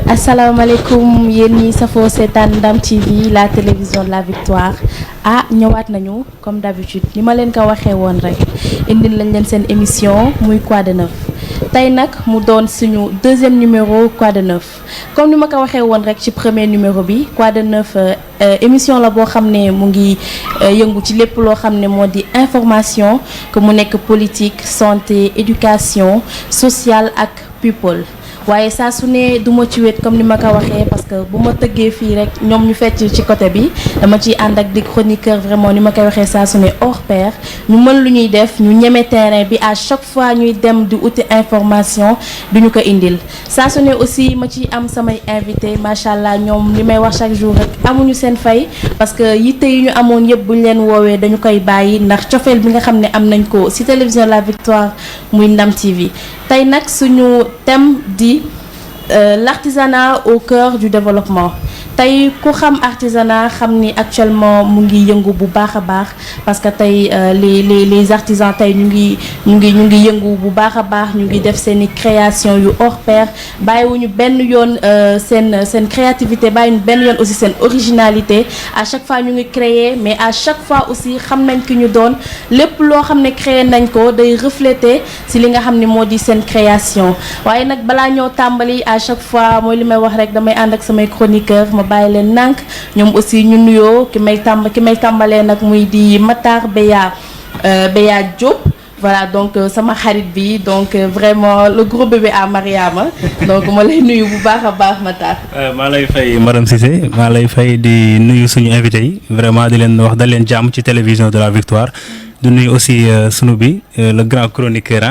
asalaamaaleykum yéen ñi safoo seetaan Ndam TV la télévision de la victoire ñëwaat nañu comme d'habitude ni ma leen ko waxee woon rek indil lañ leen seen émission muy Quoi de neuf tey nag mu doon suñu deuxième numéro Quoi de neuf comme ni ma ko waxee woon rek ci premier numéro bi Quoi de neuf émission la boo xam ne mu ngi yëngu ci lépp loo xam ne moo di information que mu nekk politique santé éducation sociale ak people. waaye saa su ne du ma ci wet comme ni ma ko waxee parce que bu ma tëggee fii rek ñoom ñu fecc ci côté bi dama ciy ànd ak des chroniqueurs vraiment ni ma koy waxee saa su ne hors pair ñu mën lu ñuy def ñu ñeme terrain bi à chaque fois ñuy dem di uti information duñu ko indil saa su ne aussi ma ciy am samay invité macha allah ñoom li may wax chaque jour rek amuñu seen fay parce que yitte yi ñu amoon yëpp buñ leen woowee dañu koy bàyyi ndax cofeel bi nga xam ne am nañ ko ci télévision La Victoire muy Ndam TV tey nag suñu thème di l'artisanat au cœur du développement tey ku xam artisanat xam ni actuellement mu ngi yëngu bu baax a baax parce que tey les artisans tey ñu ngi yëngu bu baax a baax ñu ngi def seeni création yu hors pair bàyyiwuñu benn yoon seen créativité bàyyiwuñu benn yoon aussi seen originalité à chaque fois ñu ngi créer mais à chaque fois aussi xam nañ ki ñu doon lépp loo xam ne créer nañ ko day refléter ci li nga xam ne moo di seen création waaye nag balaa ñoo tàmbali à chaque fois mooy li may wax rek damay ànd ak samay chroniqueur ma bàyyi leen nànk ñoom aussi ñu nuyoo ki may tàmbalee nag muy di Matar Beya Diop voilà donc sama xarit bi donc vraiment le gros bébé à Mariama donc ma lay nuyu bu baax a baax Matar. maa lay fay madame Cissé maa lay fay di nuyu suñu invité yi vraiment di leen wax dal leen jàmm ci télévision de la victoire. di nuyu aussi sunu bi le grand chroniqueur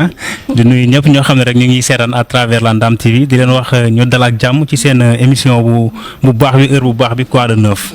di nuyu ñëpp ñoo xam ne rek ñu ngi seetaan à travers la Ndam TV di leen wax ñu dal ak jàmm ci seen émission bu baax bi heure bu baax bi Quoi de neuf.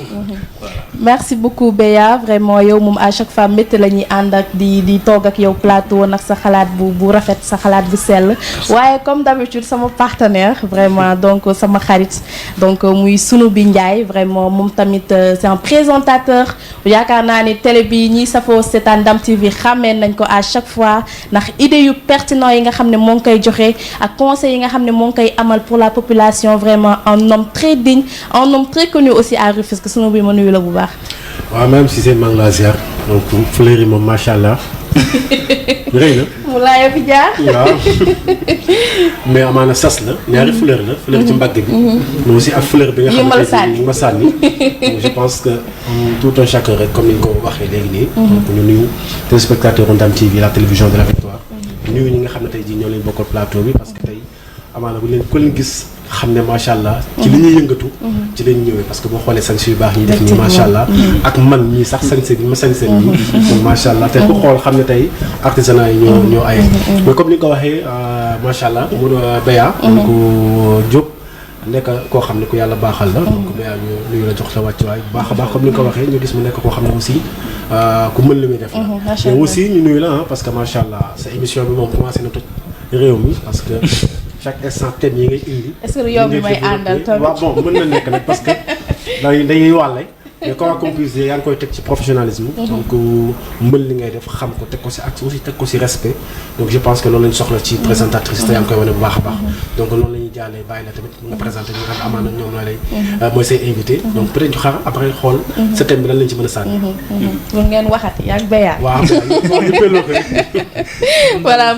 merci beaucoup Béya vraiment yow moom à chaque fois métti la ñuy ànd ak di toog ak yow plateau nag sa xalaat bu rafet sa xalaat bu sell waaye comme d'habitude sama partenaire vraiment donc sama xarit donc muy sunu bi Ndiaye vraiment moom tamit c'est un présentateur yaakaar naa ni télé bi ñiy safoo seetaan Ndam TV xàmmee nañ ko à chaque fois ndax idée yu pertinent yi nga xam ne moo ngi koy joxe ak conseils yi nga xam ne moo ngi koy amal pour la population vraiment un homme très digne un homme très connu aussi à Rufisque sunu bi ma nuyu la bu baax. waaw même si c'est maa ngi laa ziar donc fleur yi moom macha allah rëy na. mu laajee fi jaar. waaw mais amaana sas la ñaari fleur la. fleur ci mbagg bi. mais aussi ak fleur bi nga xam ne ma sànni. je pense que tout un chacun rek comme ni nga ko waxee léegi nii. donc ñu nuyu téléspectateur Ndam TV la télévision de la victoire. nuyu ñi nga xam ne tey jii ñoo leen bokkal plateau bi parce que tey amaana bu leen ko leen gis. xam ne macha allah ci li ñuy yëngatu ci lañ ñëwee parce que boo xoolee sañse yu baax ñi def nii macha allah ak man ñii sax sañse bi ma sañse nii donc macha allah te ku xool xam ne tey artisanat yi ñoo aye mais comme ni nga ko waxee macha allah mu Béya donc Diop nekk koo xam ne ku yàlla baaxal la donc Béya ñu la jox sa wàccuwaay bu baax a baax comme ni nga ko waxee ñu gis mu nekk koo xam ne aussi ku mën li muy def la mais aussi ñu nuyu la parce que macha allah sa émission bi moom commencé na toj réew mi parce que chaque instant thème yi ngay indi. est-ce que yow bi may àndal tamit waaw bon mën na nekk nag parce que dañuy wàlle mais comment qu'on puisse dire yaa ngi koy teg ci professionnalisme. donc mën li ngay def xam ko teg ko ci ak aussi teg ko ci respect. donc je pense que loolu lañ soxla ci présentatrice te yaa ngi koy wane bu baax a baax. donc loolu la ñuy jàllee bàyyi la tamit nga présenté ñu nga xam amaana ñoom ñoo lay. mooy say invité. donc peut-être ñu xaar après xool. sa thème bi lan lañ ci mën a sànni. pour ngeen waxat yaa ngi Béya. waaw voilà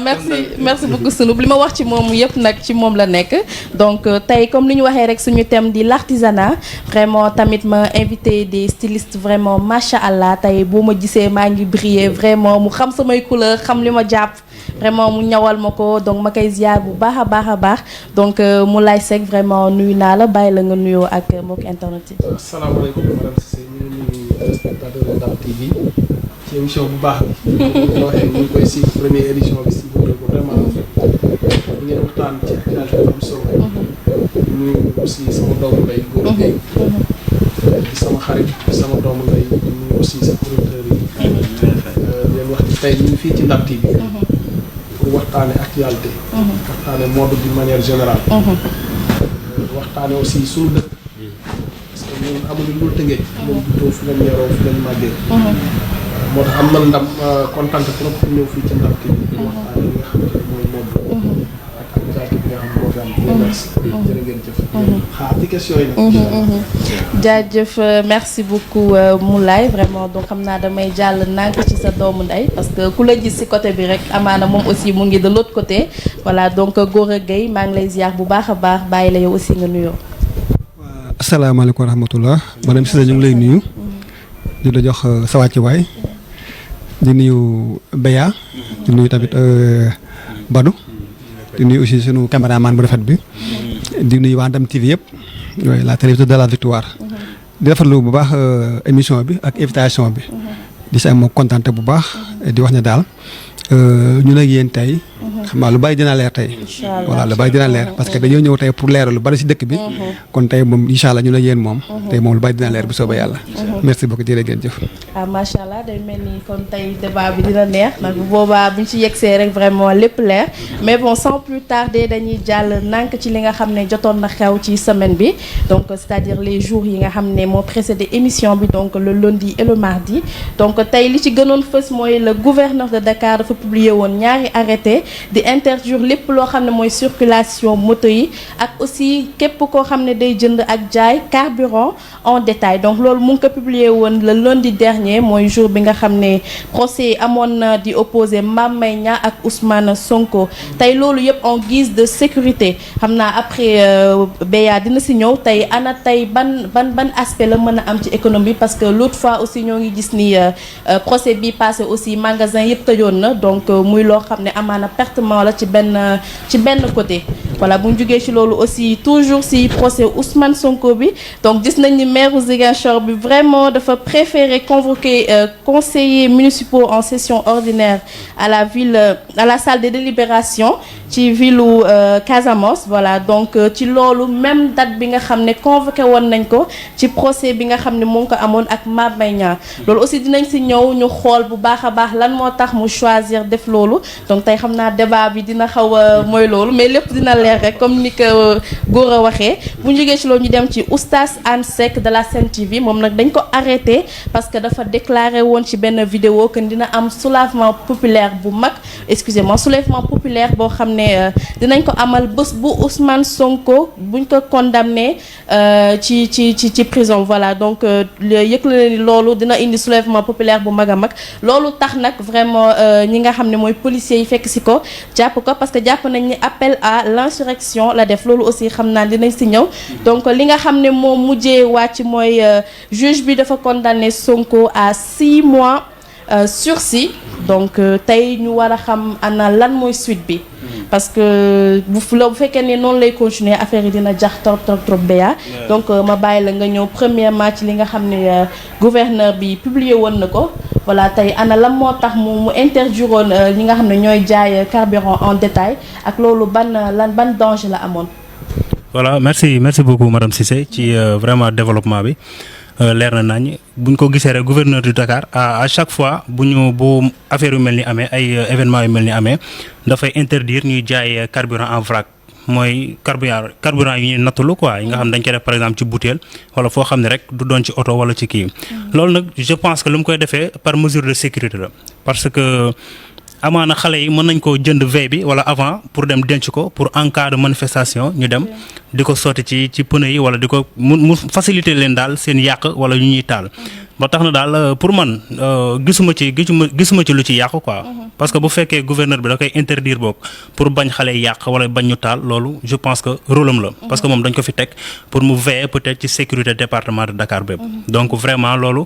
merci beaucoup sunu li ma wax ci moom yëpp nag ci moom la nekk donc tey comme ni ñu waxee rek suñu thème di l'artisanat vraiment tamit ma invité des stylistes vraiment macha allah tey boo ma gisee maa ngi briller vraiment mu xam samay couleur xam li ma jàpp vraiment mu ñawal ma ko donc ma koy ziar bu baax a baax donc mu lay Seck vraiment nuyu naa la bàyyi la nga nuyoo ak mbokk internet yi. asalaamaaleykum madame Cissé ñu ngi nuyu téléspectateur Ndam TV ci émission bu baax bi. ñu waxee ñu ngi koy si première édition bi si bu vraiment bu ngeen waxtaan ci actualité bu am solo. ñu aussi sama doomu ndey góor gi di sama xarit sama doomu ndey ñu aussi sa producteur yi. leen wax ni tey ñu ngi fii ci Ndam TV. pour waxtaane actualité. waxtaane mode d'une manière générale. waxtaane aussi suñu dëkk. parce que ñun amuñu lu Tëngéej. moom juddoo fi lañ yaroo fi lañ màggee. moo tax am na ndam kontaan trop pour ñëw fii ci Ndam TV. waxtaane li nga xamante ne mooy mode. ak actualité bi nga xam ne moo fi am jërë ngeen jëf. xaar ci question yi nag. jaajëf merci beaucoup Moulay vraiment donc xam naa damay jàll nànk ci sa doomu ndey parce que ku la gis ci côté bi rek amaana moom aussi mu ngi de l'autre côté voilà donc Gora Gueye maa ngi lay ziar bu baax a baax bàyyi la yow aussi nga nuyoo. waaw asalaamaaleykum wa rahmatullah madame Cissé ñu ngi lay nuyu. di la jox sa wàccuwaay. di nuyu Béya. di nuyu tamit Badou. di nuyu aussi sunu caméraman bu rafet bi. di nuyu waa Ndam TV yëpp. yooyu la télévision de la victoire. di rafetlu bu baax émission bi ak invitation bi. di si am kontaante bu baax. di wax ne daal ñu nag yéen tey. xam naa lu bari dina leer tey. voilà lu bari dina leer parce que dañoo ñëw tey pour leeral lu bari si dëkk bi. kon tey moom incha allah ñu nag yéen moom. tey moom lu bari dina leer bu soobee yàlla. merci beaucoup jërë ngeen jëf. macha allah day mel ni kon tey débat bi dina neex nag bu boobaa bu ñu ci yegsee rek vraiment lépp leer mais bon sans plus tarder dañuy jàll nànk ci li nga xam ne jotoon na xew ci semaine bi donc c'est-à-dire les jours yi nga xam ne moo précédé émission bi donc le lundi et le mardi donc tey li ci gënoon fës mooy le gouverneur de Dakar dafa publier woon ñaari arrêté di interdire lépp loo xam ne mooy circulation moto yi ak aussi képp koo xam ne day jënd ak jaay carburant en détail donc loolu mu ngi ko publier woon le lundi dernier mooy jour bi nga xam ne procès amoon na di opposé Mame Mbaye Niang ak Ousmane Sonko tey loolu yëpp en guise de sécurité xam naa après Béya dina si ñëw tey ana tey ban aspect la mën a am ci économie parce que l'autre fois aussi ñoo ngi gis ni procès bi passé aussi magasin yëpp tëjoon na donc muy loo xam ne amaana pertement la ci benn côté voilà bu ñu jógee ci loolu aussi toujours ci procès Ousmane Sonko bi donc gis nañ ni maire Ziguinchor bi vraiment dafa préférer convoquer conseillers municipaux en session ordinaire à la salle de délibération ci ville Casamance voilà donc ci loolu même date bi nga xam ne convoqué woon nañ ko ci procès bi nga xam ne mu ngi ko amoon ak Mame Mbaye Niang loolu aussi dinañ ci ñëw ñu xool bu baax a baax lan moo tax mu choisir def loolu donc tey xam naa débat bi dina xaw a mooy loolu mais lépp dina leer rek comme ni ko góor a waxee bu ñu jógee ci loolu ñu dem ci oustaz Anne Seck de la Sen TV moom nag dañ ko arrêté parce que dafa déclaré woon ci benn vidéo que dina am soulèvement populaire bu mag soulèvement populaire boo xam ne dinañ ko amal bés bu Ousmane Sonko buñ ko condamné ci prison voilà donc yëg la ni loolu dina indi soulèvement populaire bu mag a mag loolu tax nag vraiment ñi nga xam ne mooy policiers yi fekk si ko jàpp ko parce que jàpp nañ ni appel à l'insurrection la def loolu aussi xam naa dinañ si ñëw donc li nga xam ne moom mujjee wàcc mooy juge bi dafa condamné Sonko à 6 mois sursis donc tey ñu war a xam ana lan mooy suite bi parce que bu fekkee ne noonu lay continuer affaire yi dina jax trop béya donc ma bàyyi la nga ñëw premièrement ci li nga xam ne gouverneur bi publier woon na ko voilà tey ana lan moo tax mu interdiroon ñi nga xam ne ñooy jaay carburant en détail ak loolu ban danger la amoon. voilà merci beaucoup madame Cissé ci vraiment développement bi leer na nañ buñ ko gisee rek gouverneur du Dakar à chaque fois bu affaire yu mel ni amee ay événements yu mel ni amee dafay interdire ñuy jaay carburant en vrac mooy carburant yu ñuy nattalu quoi yi nga xam ne dañ koy def par exemple ci bouteille wala foo xam ne rek du doon ci oto wala ci kii loolu nag je pense que lu mu koy defee par mesure de sécurité la parce que amaana xale yi mën nañ koo jënd veille bi wala avant pour dem denc ko pour en cas de manifestation ñu dem di ko sotti ci pneu yi wala di ko mu faciliter leen daal seen yàq wala ñu ñuy taal ba tax na daal pour man gisuma ci lu ci yàq quoi parce que bu fekkee gouverneur bi da koy interdire boog pour bañ xale yi yàq wala bañ ñu taal loolu je pense que rôle am la parce que moom dañ ko fi teg pour mu veiller peut-être ci sécurité département de Dakar bépp donc vraiment loolu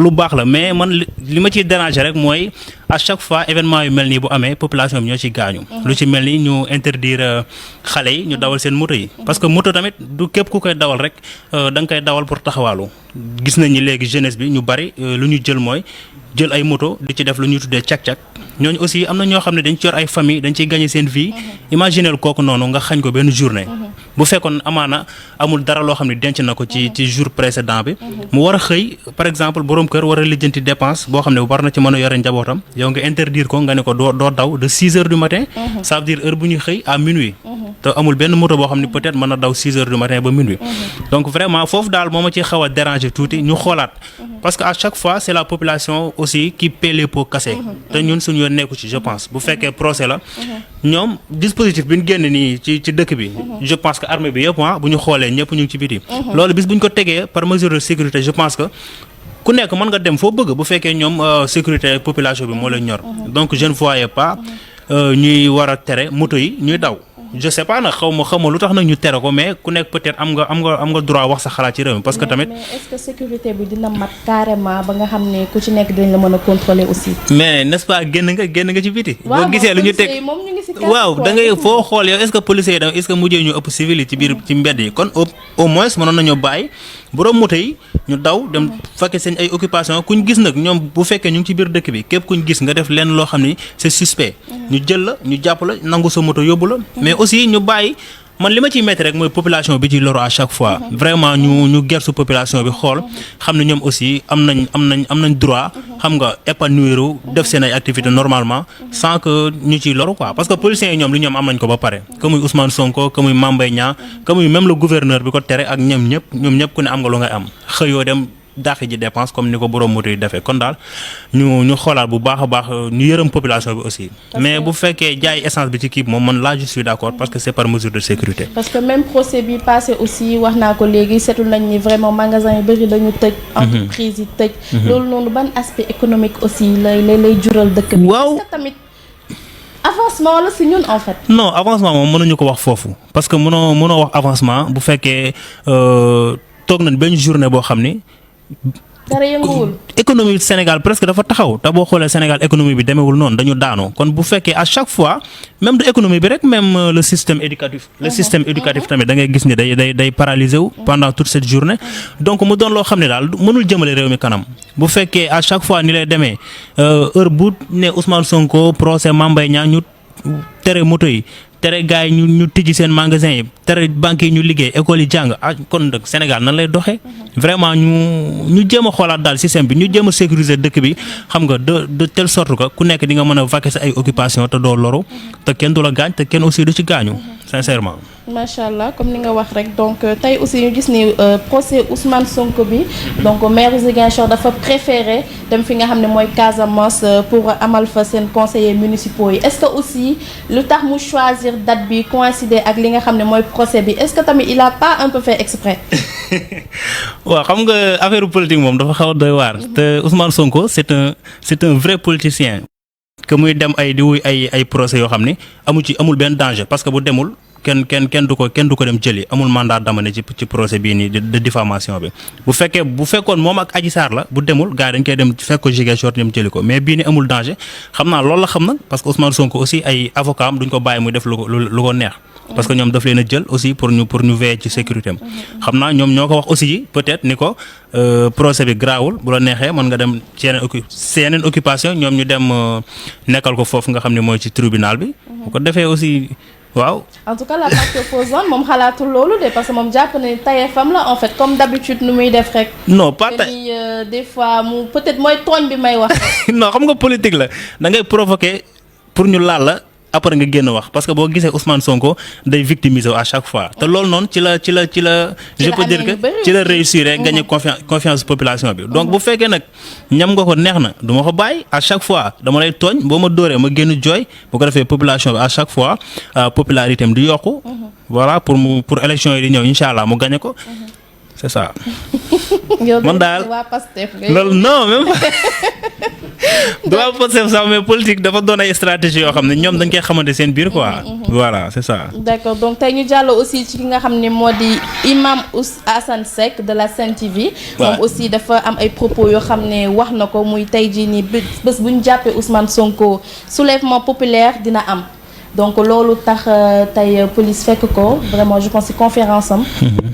lu baax la mais man li ma ciy déranger rek mooy à chaque fois événement yu mel nii bu amee population bi ñoo ci gaañu lu ci mel ni ñu interdire xale yi ñu dawal seen moto yi parce que moto tamit du képp ku koy dawal rek da nga koy dawal pour taxawaalu gis nañ ni léegi jeunesse bi ñu bari lu ñu jël mooy jël ay moto di ci def lu ñuy tuddee cak-cak ñooñu aussi am na ñoo xam ne dañ ci yor ay famille dañ ciy gagner seen vie imaginez kooku noonu nga xañ ko benn journée bu fekkoon amaana amul dara loo xam ne denc na ko ci jour précédent bi mu war a xëy par exemple borom kër war a lijjanti dépense boo xam ne war na ci mën a yore njabootam yow nga interdire ko nga ne ko doo daw de 6 heures du matin ça veut dire heure bu ñuy xëy à minuit te amul benn moto boo xam ne peut-être mën na daw 6 heures du matin ba minuit donc vraiment foofu daal moo ma ci xaw a déranger tuuti ñu xoolaat parce que à chaque fois c'est la population aussi qui paie les pots cassés te ñun suñu yoon nekku ci je pense bu fekkee procès la ñoom dispositif bi ñu génn nii ci dëkk bi. je pense que armée bi yëpp bu ñu xoolee ñëpp ñu ngi ci biti. loolu bis bu ñu ko tegee par mesure de sécurité je pense que ku nekk mën nga dem foo bëgg bu fekkee ñoom sécurité population bi moo leen ñor. donc je ne voyais pas ñuy war a tere moto yi ñuy daw. je sais pas nag xaw ma lu tax nag ñu tere ko mais ku nekk peut-être am nga droit wax sa xalaat ci réew mi parce que tamit. mais est-ce que sécurité bi dina mat carrément ba nga xam ne ku ci nekk dañ la mën a contrôler aussi. mais n'est-ce pas génn nga ci biti. boo gisee lu ñu teg waaw da ngay foo xool yow est-ce que policiers yi est-ce que mujjee ñu ëpp civil yi ci biir ci mbedd yi kon au moins mënoon nañoo bàyyi borom moto yi ñu daw dem fekkee seen ay occupation kuñ gis nag ñoom bu fekkee ñu ngi ci biir dëkk bi képp kuñ gis nga def leen loo xam ni c'est suspect. ñu jël la ñu jàpp la nangu sa moto yóbbu la mais aussi ñu bàyyi man li ma ciy mettre rek mooy population bi ci loro à chaque fois vraiment ñu gersu population bi xool xam ne ñoom aussi am nañ droit xam nga épanouir def seen ay activités normalement sans que ñu ciy loru quoi parce que policiers yi ñoom li ñoom am nañ ko ba pare que muy Ousmane Sonko que muy Mame Mbaye Niang que muy même le gouverneur bi ko tere ak ñoom ñëpp ku ne am nga lu ngay am xëyoo dem daaxi ji dépense comme ni ko borom moto yi defee kon daal ñu xoolaat bu baax a baax ñu yërëm population bi aussi mais bu fekkee jaay essence bi ci kii moom man là je suis d'accord parce que c'est par mesure de sécurité. parce que même procès bi passé aussi wax naa ko léegi seetlu nañ ni vraiment magasin yu bëri dañu tëj. entreprise yi tëj. loolu noonu ban aspect économique aussi lay jural dëkk bi. waaw parce que tamit avancement la si ñun en fait. non avancement moom mënuñu ko wax foofu parce que mënoo wax avancement bu fekkee toog nañ benn journée boo xam ni. dara yënguwul. économie Sénégal presque dafa taxaw te boo xoolee Sénégal économie bi demewul noonu dañu daanoo kon bu fekkee à chaque fois même de économie bi rek même le système éducatif. le système éducatif tamit da ngay gis ni day paralysé wu pendant toute cette journée. donc mu doon loo xam ne daal mënul jëmale réew mi kanam bu fekkee à chaque fois ni lay demee heure bu ne Ousmane Sonko procès Mame Mbaye Niang ñu tere moto yi. tere gars yi ñu tijji seen magasin yi tere banques yi ñu liggéey école yi jàng kon nag Sénégal nan lay doxee vraiment ñu jéem a xoolaat daal système bi ñu jéem a sécuriser dëkk bi xam nga de telle sorte que ku nekk di nga mën a vaquer sa ay occupation te doo loru te kenn du la gaañ te kenn aussi du ci gaañu sincèrement. macha allah comme ni nga wax rek donc tey aussi ñu gis ni procès Ousmane Sonko bi donc maire Ziguinchor dafa préféré dem fi nga xam ne mooy Casamance pour amal fa seen conseillers municipaux yi est-ce que aussi lu tax mu choisir date bi coïncider ak li nga xam ne mooy procès bi est-ce que tamit il a pas un peu fait exprès. waaw xam nga affaire politique moom dafa xaw a doy waar te Ousmane Sonko c'est un vrai politicien. que muy dem di wuy ay procès yoo xam ni amul benn danger parce que bu demul kenn du ko dem jëli amul mandat d'amener ci procès bii nii de diffamation bi bu fekkoon moom ak Adji Sarr la bu demul gars yi dañ koy dem fekk ko Ziguinchor dem jëli ko mais bii ni amul danger xam naa loolu la xam nag parce que Ousmane Sonko aussi ay avocat am duñ ko bàyyi muy def lu ko neex parce que ñoom daf leen a jël aussi pour ñu veiller ci sécurité am xam naa ñoom ñoo ko wax aussi peut-être ni ko procès bi grawul bu la neexee mën nga dem ci yeneen occupation ñoom ñu dem nekkal ko foofu nga xam ne mooy ci tribunal bi bu ko defee aussi waaw. en tout cas la partie opposante moom xalaatul loolu de parce que moom jàpp ne tayeefam la en fait comme d'habitude nu muy def rek. non pas ni des fois mu peut-être mooy tooñ bi may wax. non xam nga politique la da ngay provoquer pour ñu laal la. après nga génn wax parce que boo gisee Ousmane Sonko day victimiser à chaque fois te loolu noonu ci la je peux dire que ci la réussir rek gagner confiance population bi donc bu fekkee nag ñam nga ko neex na du ma ko bàyyi à chaque fois dama lay tooñ boo ma dóoree ma génn jooy bu ko defee population bi à chaque fois popularité am di yokku voilà pour élection yi di ñëw incha allah mu gagner ko c'est ça. man daal loolu non même du waa Pastef sax mais politique dafa doon ay stratégie yoo xam ne ñoom dañ koy xamante seen biir quoi. voilà c'est ça. d'accord donc tey ñu jàll aussi ci ki nga xam ne moo di imam Assane Seck de la Sen TV. moom aussi dafa am ay propos yoo xam ne wax na ko muy tey jii nii bés bu ñu jàppee Ousmane Sonko soulèvement populaire dina am. donc loolu tax tey police fekk ko vraiment je pense que conférence am.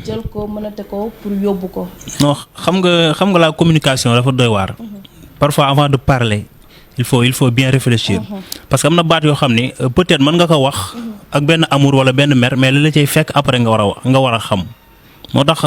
jël ko mënate ko pour yóbbu ko. non xam nga la communication dafa doy waar. parfois avant de parler il faut bien réfléchir. parce que am na baat yoo xam ni peut-être mën nga ko wax. ak benn amour wala benn mer mais li la cay fekk après nga war a xam. moo tax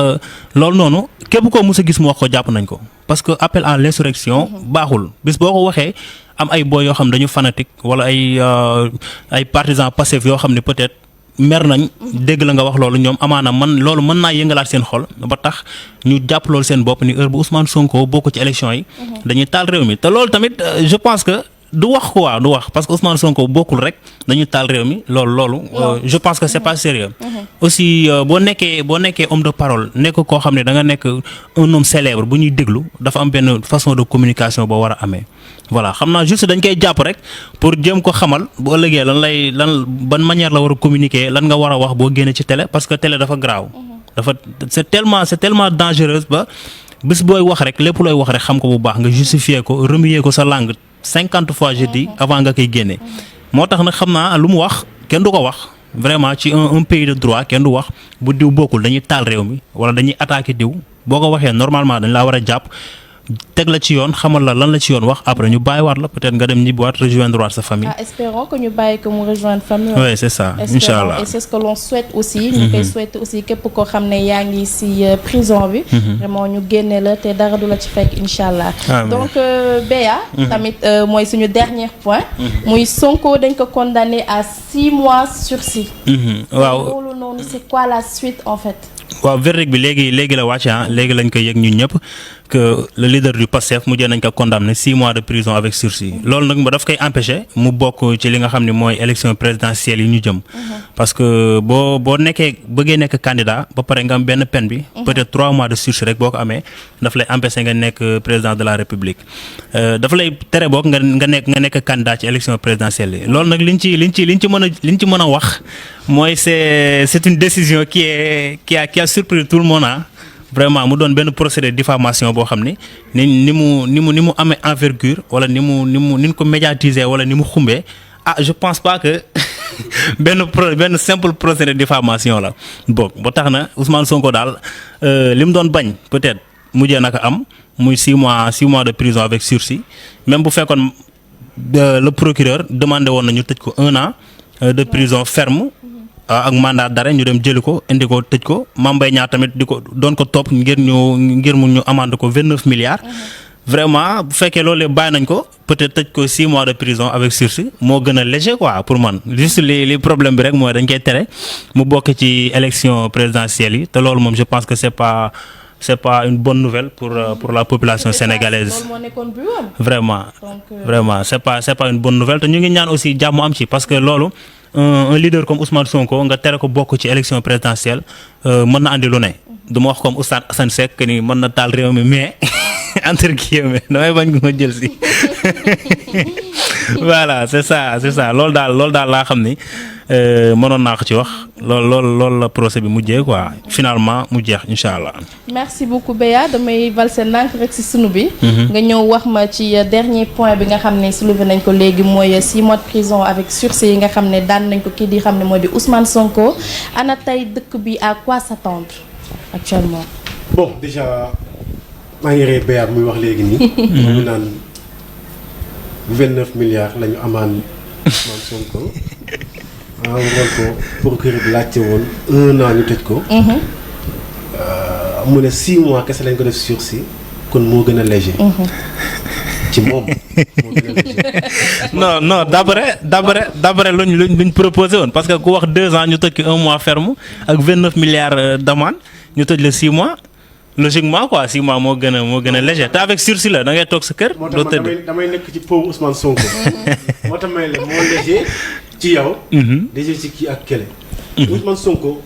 loolu noonu képp koo mës a gis mu wax ko jàpp nañ ko parce que appel à l'insurrection baaxul bis boo ko waxee am ay boy yoo xam dañu fanatique wala ay partisans passifs yoo xam ne peut-être mer nañ dégg la nga wax loolu ñoom amaana loolu mën naa yëngalaat seen xol ba tax ñu jàpp loolu seen bopp ni heure bu Ousmane Sonko bokk ci élection yi dañuy taal réew mi te loolu tamit je pense que du wax quoi du wax parce que Ousmane Sonko bokkul rek dañu taal réew mi loolu je pense que c'est pas sérieux aussi boo nekkee homme de parole nekk koo xam ne da nga nekk un homme célèbre bu ñuy déglu dafa am benn façon de communication boo war a amee voilà xam naa juste dañ koy jàpp rek pour jéem ko xamal bu ëllëgee ban manière la war a communiquer lan nga war a wax boo génnee ci télé parce que télé dafa graaw c'est tellement dangereuse ba bis booy wax rek lépp looy wax rek xam ko bu baax nga justifier ko remuer ko sa langue 50 fois je dis avant nga koy génne moo tax nag xam naa lu mu wax kenn du ko wax vraiment ci un pays de droit kenn du wax bu diw bokkul dañuy taal réew mi wala dañuy attaquer diw boo ko waxee normalement dañ laa war a jàpp teg la ci yoon xamal la lan la ci yoon wax après ñu bàyyiwaat la peut-être nga dem ñibbiwaat rejoindre sa famille. Espérons que ñu bàyyi ko mu rejoindre famille. Oui c'est ça inchallah et c'est ce que l'on souhaite aussi. ñu koy souhaiter aussi képp koo xam ne yaa ngi ci prison bi. vraiment ñu génne la te dara du la ci fekk inchallah. donc Béya. tamit mooy suñu dernier point. muy Sonko dañ ko condamné à 6 mois sursis. waaw loolu noonu c'est quoi la suite en fait. waaw verdict bi léegi la wàcc léegi lañ koy yëg ñun ñëpp que le leader du PASTEF mujjee nañ ko condamné 6 mois de prison avec sursis loolu nag daf koy empêcher mu bokk ci li nga xam ne mooy élection présidentielle yi ñu jëm. parce que boo bëggee nekk candidat ba pare nga am benn peine bi. peut-être 3 mois de sursis rek boo ko amee daf lay empêcher nga nekk président de la République dafa lay tere boog nga nekk candidat ci élection présidentielle yi loolu nag liñ ci mën a wax mooy c'est une décision qui a surpris tout le monde vraiment mu doon benn procédé de diffamation boo xam ni mu amee envergure wala ni ñu ko médiatiser wala ni mu xumbee je pense pas que benn simple procédé de diffamation la boog ba tax na Ousmane Sonko daal li mu doon bañ peut-être mujjee naka am muy 6 mois de prison avec sursis même bu fekkoon le procureur demandé woon na ñu tëj ko 1 an de prison ferme ak mandat d'arrêt ñu dem jëli ko indi ko tëj ko Mame Mbaye Niang tamit di ko doon ko topp ngir mu ñu amande ko 29 milliards. vraiment bu fekkee loolu bàyyi nañ ko peut-être tëj ko 6 mois de prison avec sursis moo gën a léger quoi pour man juste li problème bi rek mooy dañ koy tere mu bokk ci élection présidentielle yi te loolu moom je pense que c'est pas une bonne nouvelle pour la population sénégalaise. Vraiment c'est pas une bonne nouvelle te ñu ngi ñaan aussi jàmm am ci parce que loolu un leader comme Ousmane Sonko nga tere ko bokk ci élection présidentielle mën na andi lu ne du ma wax comme Oustaz Assane Seck ni mën na taal réew mi mais entre guillemets damay bañ ko ma jël si voilà c'est ça loolu daal laa xam ni mënoon naa ko ci wax loolu la procès bi mujjee quoi finalement mu jeex inshallah. merci beaucoup Béya damay valser nank rek ci sunu bi. nga ñëw wax ma ci dernier point bi nga xam ne soulevé nañ ko léegi mooy 6 mois de prison avec sursis yi nga xam ne daan nañ ko kii di xam ne moo di Ousmane Sonko ana tey dëkk bi à quoi s'attendre actuellement. bon déjà maa ngi rey Béya muy wax léegi nii. ñu naan 29 milliards la ñu amaan Ousmane Sonko. waroon ko procureur bi laajte woon 1 an ñu tëj ko. mu ne 6 mois kese lañ ko def sursis kon moo gën a léger. ci moom moo gën a léger. non d'après luñ proposé woon parce que ku wax 2 ans ñu tëj ko 1 mois ferme ak 29 milliards d'amende ñu tëj la 6 mois. logiquement quoi 6 mois moo gën a léger te avec sursis la da ngay toog sa kër. doo tëdd damay nekk ci pauvre Ousmane Sonko. moo tax may la moo léger ci yow. léger ci kii ak kële. Ousmane Sonko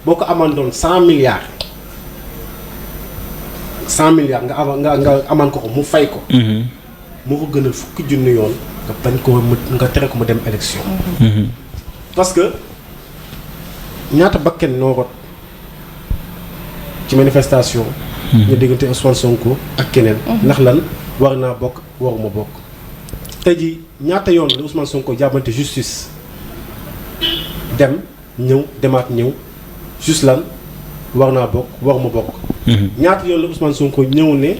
boo ko amandoon 100 milliards. 100 milliards nga aman ko mu fay ko. moo ko gënal fukki junni yoon nga bañ ko nga tere ko mu dem élection. parce que ñaata bakken noo rot ci manifestation. ñu diggante Ousmane Sonko ak keneen. ndax lan war naa bokk waruma bokk. tey jii ñaata yoon la Ousmane Sonko jàppante justice dem ñëw demaat ñëw juste lan war naa bokk waruma bokk. ñaata yoon la Ousmane Sonko ñëw ne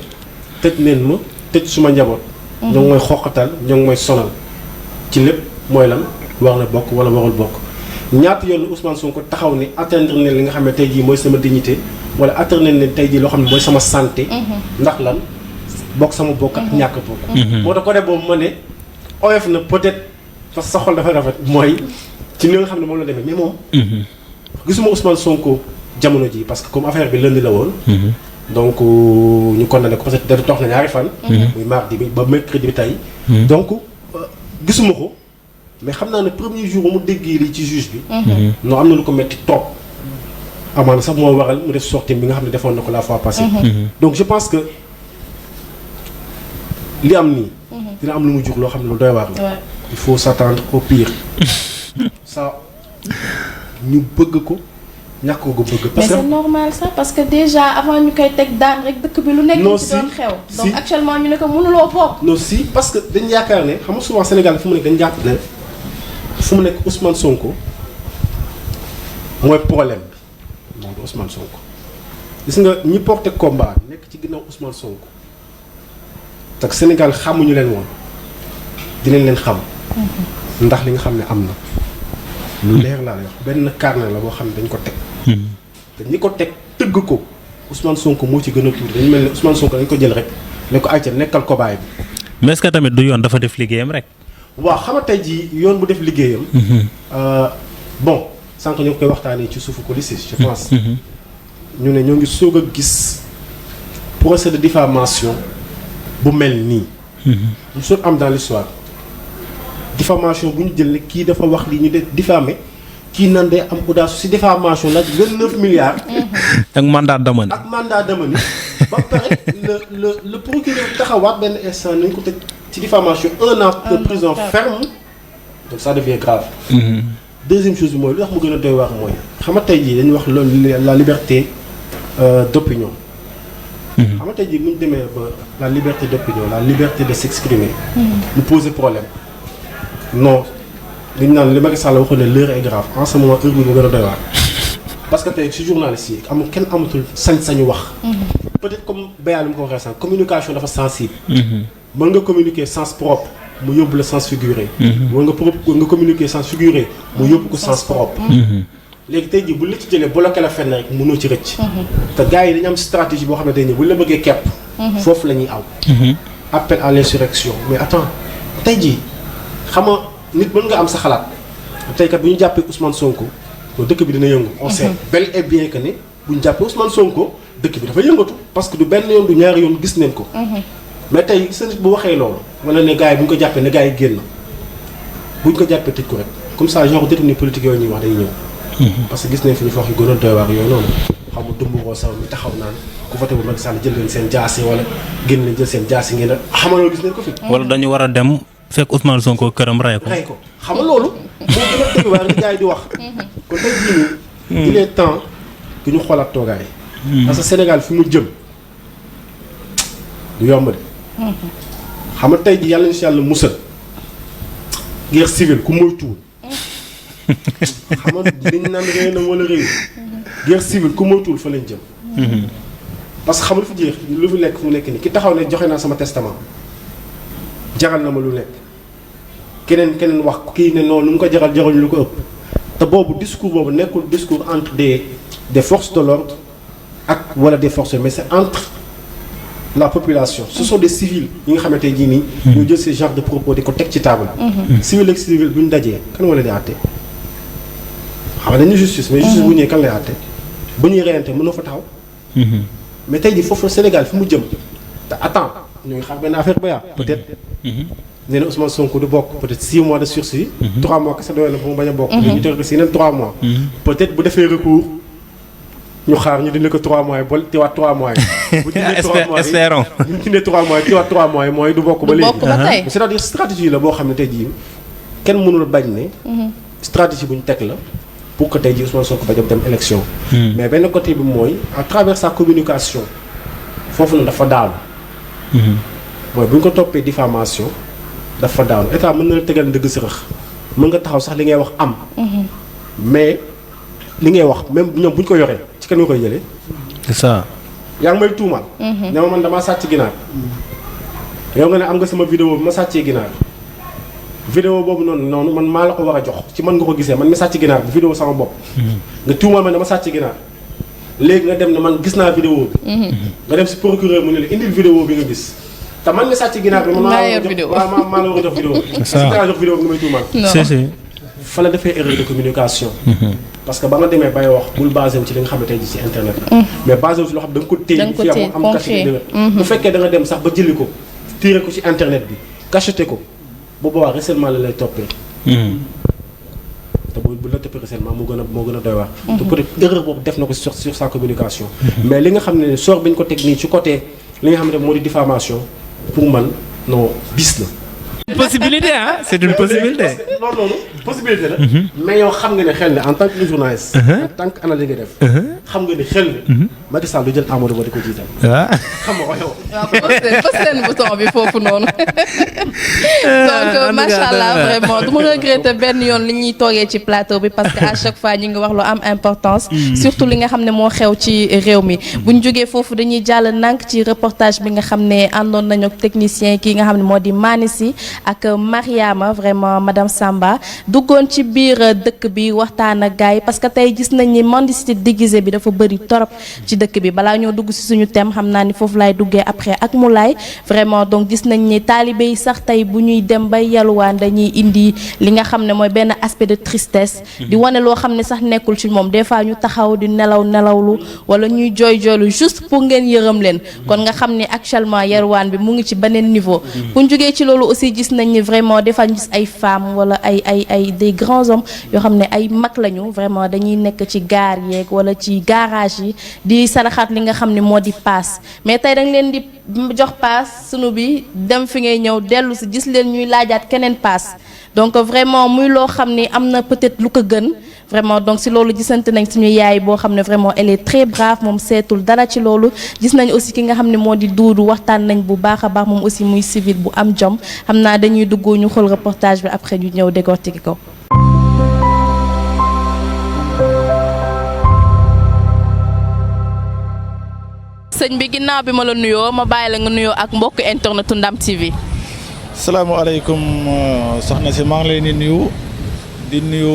tëj neen ma tëj suma njaboot. ñoo ngi mooy xoqatal ñoo ngi mooy sonal ci lépp mooy lan war na bokk wala warul bokk. ñaata yoon la Ousmane Sonko taxaw ni atteindre ne li nga xam ne tey jii mooy sama dignité wala atteindre ne tey jii loo xam ne mooy sama santé. ndax lan bokk sama bokk ak ñàkk bokk. moo tax côté boobu ma ne oyof na peut-être parce que sa xol dafa rafet mooy ci li nga xam ne moom la demee mais moom. gisuma Ousmane Sonko jamono ji parce que comme affaire bi lundi la woon. donc ñu condamné ko parce que dafa toog na ñaari fan. muy mardi bi ba mercredi bi tey. donc gisuma ko mais xam naa ne premier jour ba mu déggee lii ci juge bi. non am na lu ko metti trop. amaana sax moo waral mu def sortie bi nga xam ne defoon na ko la fois passée. donc je pense que li am nii. dina am lu mu jur loo xam ne lu doy waar la. il faut s'attendre au pire. ça ñu bëgg ko ñàkk ko bëgg. mais c'est normal ça parce que déjà avant ñu koy teg daan rek dëkk bi lu nekk ci doon xew. donc actuellement ñu ne ko mënuloo bokk. non si parce que dañ yaakaar ne xam nga souvent Sénégal fu mu nekk dañ jàpp ne fu mu nekk Ousmane Sonko mooy problème bi moom du Ousmane Sonko. gis nga ñi porté combat nekk ci ginnaaw Ousmane Sonko te Sénégal xamuñu leen woon dinañ leen xam. ndax li nga xam ne am na. lu leer laa lay wax benn carnet la boo xam ne dañ ko teg. te ñi ko teg tëgg ko Ousmane Sonko moo ci gën a tuuti dañu mel ne Ousmane Sonko dañ ko jël rek ne ko ayca nekkal ko baay bi. mais est-ce que tamit du yoon dafa def liggéeyam rek. waaw xam nga tey jii yoon bu def liggéeyam. bon sànq ñu koy waxtaanee ci suufu police je pense. ñu ne ñoo ngi soog a gis procès de diffamation bu mel nii. mu soog am dans l'histoire diffamation bu ñu jël ne kii dafa wax li ñu de diffamé kii nan day am audace si diffamation nag 29 milliards. ak mandat d'amener. ak mandat d'amener ba pare le procureur taxawaat benn instant nañ ko tëj ci diffamation 1 an de prison ferme donc ça devient grave. deuxième chose bi mooy lu tax mu gën a doy waar mooy xam nga tey jii dañuy wax loolu la liberté d'opinion. xam nga tey jii bu ñu demee ba la liberté d'opinion la liberté de s'exprimer. mu poser problème. non li ñu naan li Macky Sall waxoon ne l'heure est grave en ce moment heure bi mu gën a doy waar parce que tey ci journaliste yi amul kenn amatul sañ-sañu wax. peut-être comme Béya li mu ko waxee sànq communication dafa sensible. mën nga communiquer sens propre mu yóbbu la sens figuré. mën nga communiquer sens figuré mu yóbbu ko sens propre. léegi tey jii bu la ci jëlee bloqué la fenn rek mënoo ci rëcc. te gars yi dañu am stratégie boo xam ne tey jii bu la bëggee kepp. foofu la ñuy aw. appel à l'insurrection mais attends tey jii. xam nga nit mën nga am sa xalaat tey kat bu ñu jàppee Ousmane Sonko dëkk bi dina yëngu. on sait bel et bien que ne bu ñu jàppee Ousmane Sonko dëkk bi dafa yëngatu parce que du benn yoon du ñaari yoon gis neen ko. mais tey sa nit bu waxee loolu wala ne gars yi bu ñu ko jàppee ne gars yi génn bu ñu ko jàppee tëj ko rek comme ça genre détenu politique yooyu ñuy wax day ñëw. parce que gis nañ fi ñu fa wax yu gën a doy waar yooyu noonu xam nga dumburoo saw mi taxaw naan ku voté bu Macky Sall jël leen seen jaasi wala génn leen jël seen jaasi ngeen a xam nga loolu gis nañ ko fi. wala dañu war a dem. fekk Ousmane Sonko këram rey ko. rey ko xam nga loolu. moo gën a dëgg waar li gars yi di wax. kon tey jii nii. il est temps que ñu xoolaat toogaay. parce que Sénégal fi mu jëm du yomb de. xam nga tey jii yàlla na si yàlla musal. guerre civile ku moytuwul. xam nga liñ naan réew na wala réew. guerre civile ku moytuwul fa lañ jëm. parce que xam nga lu fi jeex lu fi nekk fu mu nekk nii ki taxaw ne joxe naa sama testament. jaral na ma lu nekk keneen wax kii ne noonu lu mu ko jaral ñu lu ko ëpp te boobu discours boobu nekkul discours entre des forces de l'ordre ak wala des forces mais c'est entre la population ce sont des civils yi nga xamante jii nii ñoo jël ces genres de propos di ko teg ci table civil ak civil bu ñu dajee kan wala di àtte xam nga dañu justice mais justice bu ñëwee kan lay àtte bu ñuy reyante mënoo fa taxaw mais tey jii foofu Sénégal fi mu jëm te attends ñu ngi xam benn affaire ba peut-être nee na Ousmane Sonko du bokk peut-être 6 mois de sursis. 3 mois kese doy na bu mu bañ a bokk. ñu tënk si yeneen 3 mois. peut-être bu defee recours ñu xaar ñu dindi ko 3 mois yi ba teewaat 3 mois yi. bu dindee 3 mois yi espérons. bu ñu dindee 3 mois yi teewaat 3 mois yi mooy du bokk ba léegi. du bokk ba tey. c'est-à-dire stratégie la boo xam ne tey jii kenn mënul bañ ne. stratégie bu ñu teg la pour que tey jii Ousmane Sonko bañ a dem élection. mais benn côté bi mooy à travers sa communication foofu na dafa daanu. mooy bu ñu ko toppee diffamation dafa daanu état mën na la tegal ndëgg si rax mën nga taxaw sax li ngay wax am. mais li ngay wax même ñoom bu ñu ko yoree ci kenn nga koy jëlee. c'est ça. yaa ngi may tuumal. ne ma man damaa sàcc ginaar. yow nga ne am nga sama vidéo bi ma sàccee ginaar. vidéo boobu noonu man maa la ko war a jox ci man nga ko gisee man mi sàcc ginaar bi vidéo sama bopp. nga tuumal ma dama sàcc ginaar. léegi nga dem ne man gis naa vidéo bi. nga dem si procureur mu ne la indil vidéo bi nga gis. te man mi sàcc ginaar bi man maa la war a jox vidéo bi. si kaa jox vidéo bi nga may tuumal. si. fa la defee erreur de communication. parce que ba nga demee bay wax bul basé wu ci li nga xam ne tey jii ci internet la. mais basé wu ci loo xam da nga ko téye fi am cacheté bu fekkee da nga dem sax ba jëli ko tiire ko ci internet bi cacheté ko bu boobaa harcèlement la lay toppee. te bu la toppee harcèlement moo gën a doy waar. te peut-être erreur boobu def na ko sur sa communication. mais li nga xam ne sort bi ñu ko teg nii ci côté li nga xam ne moo di diffamation pour man non bis la. possibilité c'est une possibilité. non possibilité la. mais yow xam nga ne xel ne en tant que journaliste. en tant que analyste nga def. xam nga ne xel ne. Macky Sall du jël Amadou Ba di ko jiital. xam nga ko yow. waaw fës leen bouton bi foofu noonu. donc macha allah vraiment du ma regretter benn yoon li ñuy toogee ci plateau bi parce que à chaque fois ñu ngi wax lu am importance. surtout li nga xam ne moo xew ci réew mi. bu ñu jógee foofu dañuy jàll nànk ci reportage bi nga xam ne àndoon nañu ak technicien kii nga xam ne moo di Manissi ak Mariama vraiment madame Samba duggoon ci biir dëkk bi waxtaan ak gars yi parce que tey gis nañ ni mendicité déguisée bi dafa bëri torop ci dëkk bi balaa ñoo dugg ci suñu thème xam naa ni foofu laay duggee après ak Moulay vraiment donc gis nañ ni taalibe yi sax tey bu ñuy dem bay yalwaan dañuy indi li nga xam ne mooy benn aspect de tristesse di wane loo xam ne sax nekkul ci moom des fois ñu taxaw di nelawlu wala ñuy jooylu juste pour ngeen yërëm leen kon nga xam ne actuellement yalwaan bi mu ngi ci beneen niveau bu ñu jógee ci loolu aussi gis nañ ni vraiment des fois ñu gis ay femmes wala ay des grands hommes yoo xam ne ay mag lañu vraiment dañuy nekk ci gaar yeeg wala ci garage yi di saraxaat li nga xam ne moo di paas mais tey dañ leen di jox paas sunu bi dem fi ngay ñëw dellu si gis leen ñuy laajaat keneen paas donc vraiment muy loo xam ne am na peut-être lu ko gën vraiment donc si loolu gisante nañ suñu yaay boo xam ne vraiment elle est très brave moom seetul dara ci loolu gis nañ aussi ki nga xam ne moo di Duudu waxtaan nañ bu baax a baax moom aussi muy civil bu am jom xam naa dañuy dugg ñu xool reportage bi après ñu ñëw décortiquer ko. sëñ bi ginnaaw bi ma la nuyoo ma bàyyi la nga nuyoo ak mbokk internetu Ndam TV. salaamaaleykum soxna si maa ngi leen di nuyu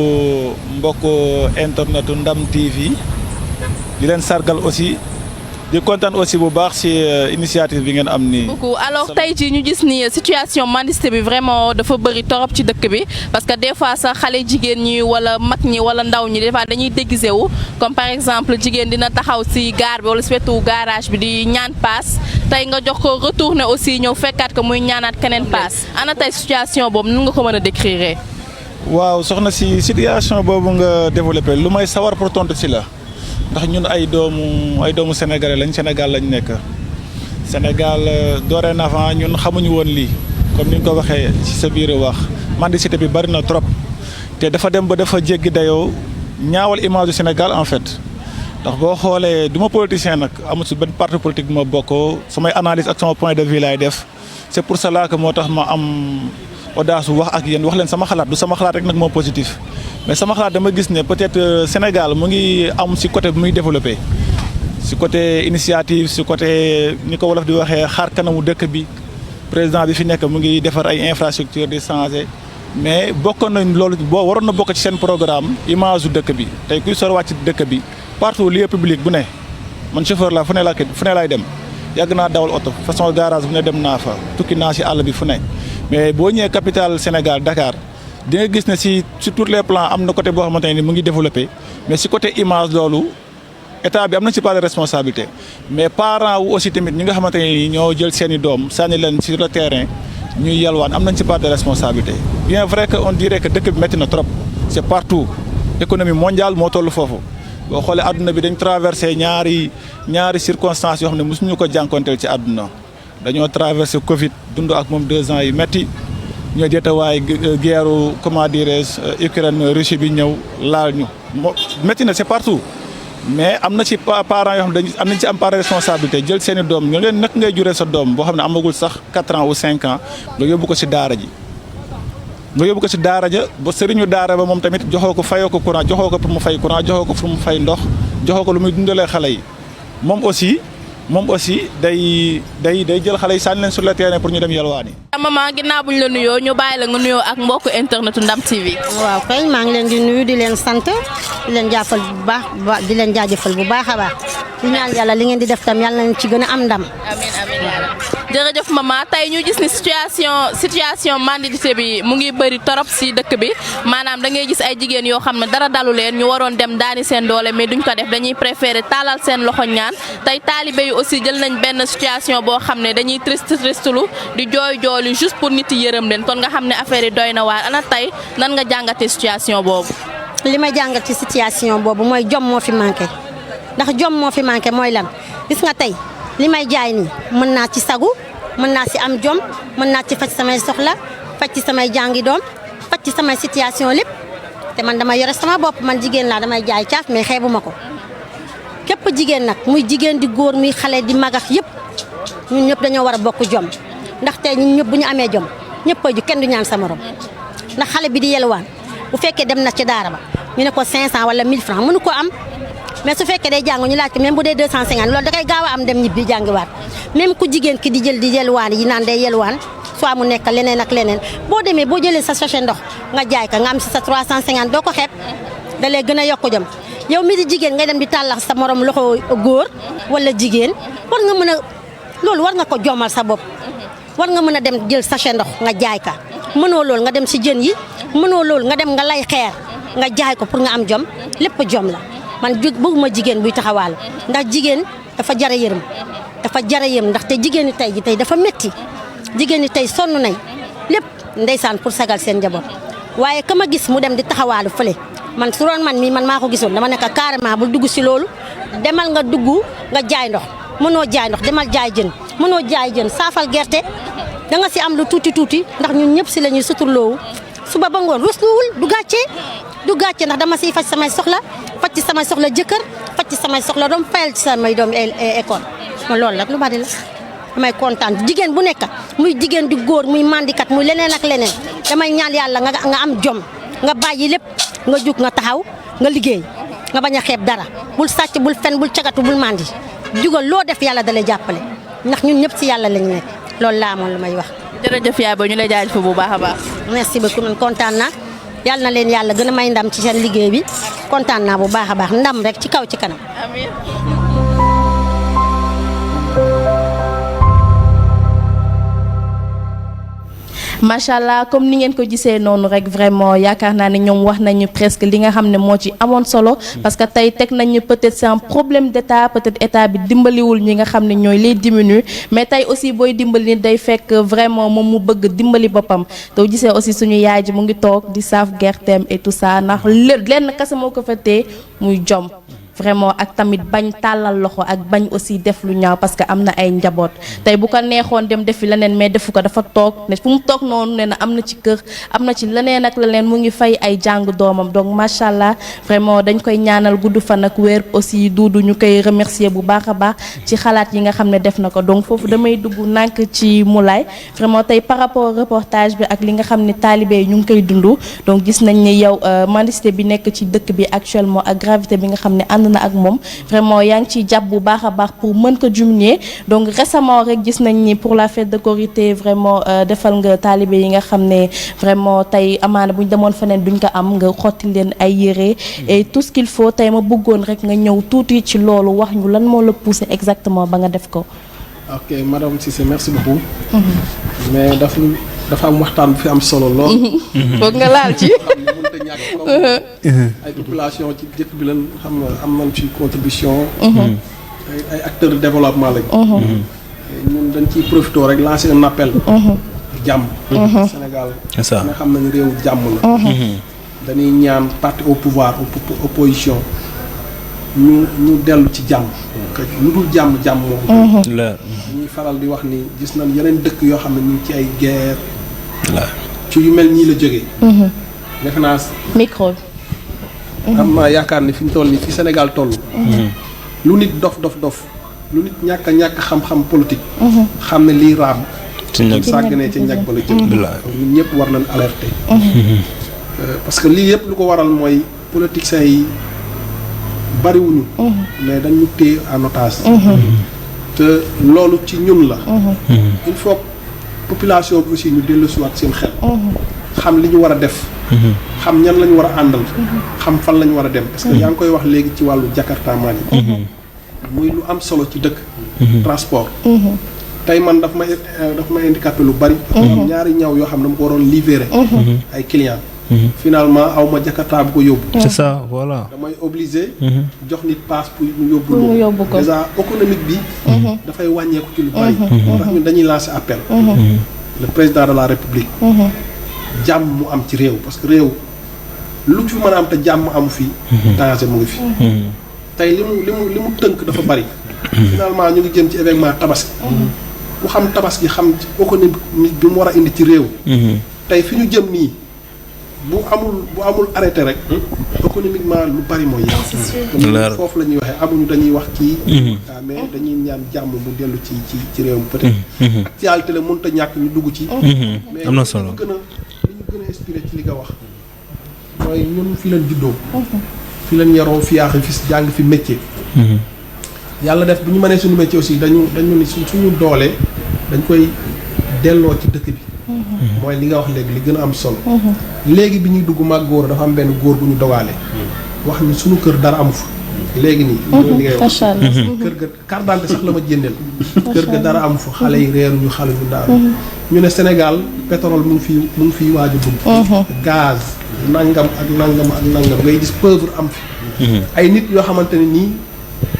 mbokk internetu Ndam TV di leen sargal aussi di kontaan aussi bu baax ci initiative bi ngeen am nii. beaucoup alors tey jii ñu gis ni situation mendicité bi vraiment dafa bëri torop ci dëkk bi parce que des fois sax xale jigéen ñi wala mag ñi wala ndaw ñi des fois dañuy déguisé wu comme par exemple jigéen dina taxaw ci gaar bi wala ci wetu garage bi di ñaan paas tey nga jox ko retourner aussi ñëw fekkaat ko muy ñaanaat keneen paas ana tey situation boobu nu nga ko mën a décrire. waaw soxna si situation boobu nga développé lu may sawar pour tontu ci la. ndax ñun ay doomu sénégalais lañ Sénégal lañ nekk Sénégal dorénavant ñun xamuñu woon lii comme ni ñu ko waxee ci sa biir wax mendicité bi bari na trop te dafa dem ba dafa jéggi dayoo ñaawal image du Sénégal en fait ndax boo xoolee du ma politicien nag amul si benn parti politique bu ma bokkoo samay analyse ak sama point de vue laay def c'est pour cela que moo tax ma am audace wax ak yéen wax leen sama xalaat du sama xalaat rek nag moo positif. mais sama xalaat dama gis ne peut-être Sénégal mu ngi am ci côté bi muy développé ci côté initiative ci côté ni ko wolof di waxee xaar kanamu dëkk bi président bi fi nekk mu ngi defar ay infrastructure di changer mais bokkoon nañ loolu boo waroon na bokk ci seen programme image u dëkk bi tey kuy sor wàcc dëkk bi partout lieu public bu ne man chauffeur la fu ne laay dem yàgg naa dawal oto façon garage bu ne dem naa fa tukki naa ci àll bi fu ne mais boo ñëwee capitale Sénégal Dakar di nga gis ne ci tous les plans am na côté boo xamante ne ni mu ngi développé mais ci côté image loolu état bi am na ci part de responsabilité mais parents wu aussi tamit ñi nga xamante ne ni ñoo jël seeni doom sànni leen sur le terrain ñuy yalwaan am nañ ci part de responsabilité bien vrai que on dirait que dëkk bi métti na trop c'est partout économie mondiale moo toll foofu boo xoolee àdduna bi dañ traversé ñaari circonstances yoo xam ne mosuñu ko jànkonteel ci àdduna dañoo traversé Covid dund ak moom 2 ans yu métti ñoo jeetawaay guerre comment dirais-je Ukraine Russie bi ñëw laal ñu moo métti na c'est partout mais am na ci parents yoo xam ne am nañ ci am part de responsabilité jël seen i doom ñoo leen nag ngay juree sa doom boo xam ne amagul sax 4 ans ou 5 ans nga yóbbu ko ci daara ji ba sëriñu daara ba moom tamit joxoo ko fayoo ko courant joxoo ko pour mu fay courant joxoo ko pour mu fay ndox joxoo ko lu muy dundalee xale yi moom aussi day jël xale yi sànni leen sur le terrain pour ñu dem yalwaani. maman ginnaaw bu ñu la nuyoo ñu bàyyi la nga nuyoo ak mbokku internetu Ndam TV. waaw kay maa ngi leen di nuyu di leen sant di leen jaajëfal bu baax a baax di ñaan yàlla li ngeen di def tam yàlla nañ ci gën a am ndam. amiin amiin yaa rabbi. jërëjëf maman tey ñu gis ni situation mendicité bi mu ngi bëri torop si dëkk bi maanaam da ngay gis ay jigéen yoo xam ne dara dalu leen ñu waroon dem daani seen doole mais duñ ko def dañuy préférer taalal seen loxo ñaan tey taalibe yi aussi jël nañ benn situation boo xam ne dañuy tristelu di jooylu juste pour nit yi yërëm leen kon nga xam ne affaire yi doy na waar ana tey nan nga jàngatee situation boobu. li ma jàngat ci situation boobu mooy jom moo fi manqué ndax jom moo fi manqué mooy lan gis nga tey li may jaay nii mën naa ci sagu mën naa ci am jom mën naa ci faj samay soxla faj ci samay jàngi doom faj ci samay situation lépp te man dama yore sama bopp man jigéen laa damay jaay caaf mais xeebuma ko képp jigéen nag muy jigéen di góor muy xale di magax yëpp ñun ñëpp dañoo war a bokk jom ndax tey ñun ñëpp bu ñu amee jom ñëpp a ju kenn du ñaan sa morom ndax xale bi di yelwaan bu fekkee dem na ci daara ba ñu ne ko 500 wala 1000 francs mënu ko am mais su fekkee day jàng ñu laaj ko même bu dee 250 loolu da koy gaaw a am dem ñibbi jàngiwaat même ku jigéen ki di jël di yelwaan yi naan day yelwaan soit mu nekk leneen ak leneen boo demee boo jëlee sa sachet ndox nga jaay ka nga am si sa 350 doo ko xeeb da lay gën a yokk jom yow mi di jigéen ngay dem di tàllax sa morom loxo góor wala jigéen war nga mën a loolu war nga ko jomal sa bopp war nga mën a dem jël sachet ndox nga jaay ka mënoo loolu nga dem si jën yi mënoo loolu nga dem nga lay xeer nga jaay ko pour nga am jom lépp jom la man bëgguma jigéen buy taxawaal ndax jigéen dafa jara yërëm dafa jara yërëm ndax te jigéen ñi tey ji tey dafa métti jigéen ñi tey sonn nañ lépp ndeysaan pour sagal seen njaboot waaye ka ma gis mu dem di taxawaalu fële man su doon man mii man maa ko gisoon dama nekk carrément bul dugg si loolu demal nga dugg nga jaay ndox mënoo jaay ndox demal jaay jën mënoo jaay jën saafal gerte da nga si am lu tuuti ndax ñun ñëpp si la ñuy suturloowu suba ba ngoon rusluwul du gàcce ndax dama siy faj samay soxla faj ci samay soxla jëkkër faj ci samay soxla doom fayal ci samay doom école ma loolu nag lu bari la damay kontaan jigéen bu nekk muy jigéen di góor muy mandikat muy leneen ak leneen damay ñaan yàlla nga am jom nga bàyyi lépp nga jug nga taxaw nga liggéey nga bañ a xeeb dara bul sàcc bul fen bul cagatu bul mandi jugal loo def yàlla dalay jàppale ndax ñun ñëpp si yàlla lañu nekk loolu laa amoon lu may wax. jërëjëf yaay ba ñu lay jaajëfal bu baax a baax. merci beaucoup man kontaan naa yàlla na leen yàlla gën a may ndam ci seen liggéey bi kontaan naa bu baax a baax ndam rek ci kaw ci kanam. amiin. macha allah comme ni ngeen ko gisee noonu rek vraiment yaakaar naa ne ñoom wax nañu presque li nga xam ne moo ci amoon solo parce que tey teg nañu peut-être c'est un problème d'état peut-être état bi dimbaliwul ñi nga xam ne ñooy les diminuer mais tey aussi booy dimbali nit day fekk vraiment moom mu bëgg dimbali boppam te gisee aussi suñu yaay ji mu ngi toog di saaf gerteem et tout ça ndax lenn kese moo ko fa tee muy jom. vraiment ak tamit bañ tàllal loxo ak bañ aussi def lu ñaaw parce que am na ay njaboot tey bu ko neexoon dem defi leneen mais defu ko dafa toog ne fu mu toog noonu ne na am na ci kër am na ci leneen ak leneen mu ngi fay ay jàng doomam donc macha allah vraiment dañ koy ñaanal gudd fan ak wér aussi duudu ñu koy remercier bu baax a baax ci xalaat yi nga xam ne def na ko donc foofu damay dugg nànk ci Moulay vraiment tey par rapport reportage bi ak li nga xam ne taalibe yi ñu ngi koy dund donc gis nañ ni yow mendicité bi nekk ci dëkk bi actuellement ak gravité bi nga xam ne na ak moom vraiment yaa ngi ciy jàpp bu baax a baax pour mën ko diminuer donc récemment rek gis nañ ni pour la fête de Korité vraiment defal nga taalibe yi nga xam ne vraiment tey amaana bu ñu demoon feneen duñ ko am nga xotti leen ay yére et tout ce qu'il faut tey ma bëggoon rek nga ñëw tuuti ci loolu wax ñu lan moo la poussé exactement ba nga def ko. ok madame Cissé merci beaucoup. mais dafa am waxtaan fi am solo lool. foog nga laal ci. ay population ci dëkk bi lan xam nga am nañ ci contribution. ay acteurs de développement lañ. ñun dañ ciy profité rek lancer un appel. jàmm. Sénégal. nga xam nañu réew jàmm la. dañuy ñaan parti au pouvoir opposition ñu dellu ci jàmm. lu dul jàmm moom. ñuy faral di wax ni gis nañ yeneen dëkk yoo xam ne ñu ngi ci ay guerre. ci yu mel nii la jógee. defe naa micro. am naa yaakaar ni fi ñu toll nii fi Sénégal toll. lu nit dof lu nit ñàkk xam-xam politique. xam ne lii raam. ci ñag sàgganee ci ñag ba la jëm. ñun ñëpp war nañ alerter. parce que lii yëpp lu ko waral mooy politiciens yi bariwuñu. mais dañu téye en otage. te loolu ci ñun la. il faut population bi aussi ñu dellusiwaat seen xel. xam li ñu war a def. xam ñan la ñu war a àndal. xam fan la ñu war a dem. parce que yaa ngi koy wax léegi ci wàllu Jakarta Mali. muy lu am solo ci dëkk. transport. tey man daf may handicapé lu bari. ñaari ñaw yoo xam ne dama ko waroon livrer. ay clients. finalement aw ma jakarta bu ko yóbbu. c'est ça voilà. damay obligé. jox nit passe pour mu yóbbu ko déjà économique bi. dafay wàññeeku ci lu bari. moo tax ñun dañuy lancer appel. le président de la république. jàmm mu am ci réew parce que réew lu fi mën a am te jàmm amu fi. danger mu ngi fi. tey li mu tënk dafa bari. finalement ñu ngi jëm ci événement tabaski. ku xam tabaski xam économique bi mu war a indi ci réew. tey fi ñu jëm nii bu amul arrêté rek. économiquement lu bari mooy yàqu. foofu la ñuy waxee amuñu dañuy wax kii. mais dañuy ñaan jàmm mu dellu ci réew mi peut-être. actualité la mënut a ñàkk ñu dugg ci. mais am na solo li ñu gën a inspiré ci li nga wax mooy ñun fi leen juddoo. fi leen yaroo fi yaax fi jàng fi métier. yàlla def bu ñu mënee suñu métier aussi dañu ni suñu doolee dañ koy delloo ci dëkk bi. mooy li nga wax léegi li gën a am solo. léegi bi ñuy dugg mag góor dafa am benn góor bu ñu dogaale. wax ni suñu kër dara amu fa. léegi nii. li ngay wax kër ga carte d'identité sax la ma jëndeel. kër ga dara amu fa xale yi reeruñu xale ñu daanu. ñu ne Sénégal pétrole mu ngi fiy waaj a dugg. gaz nangam ak nangam ak nangam ngay gis pauvre am fi. ay nit yoo xamante ne nii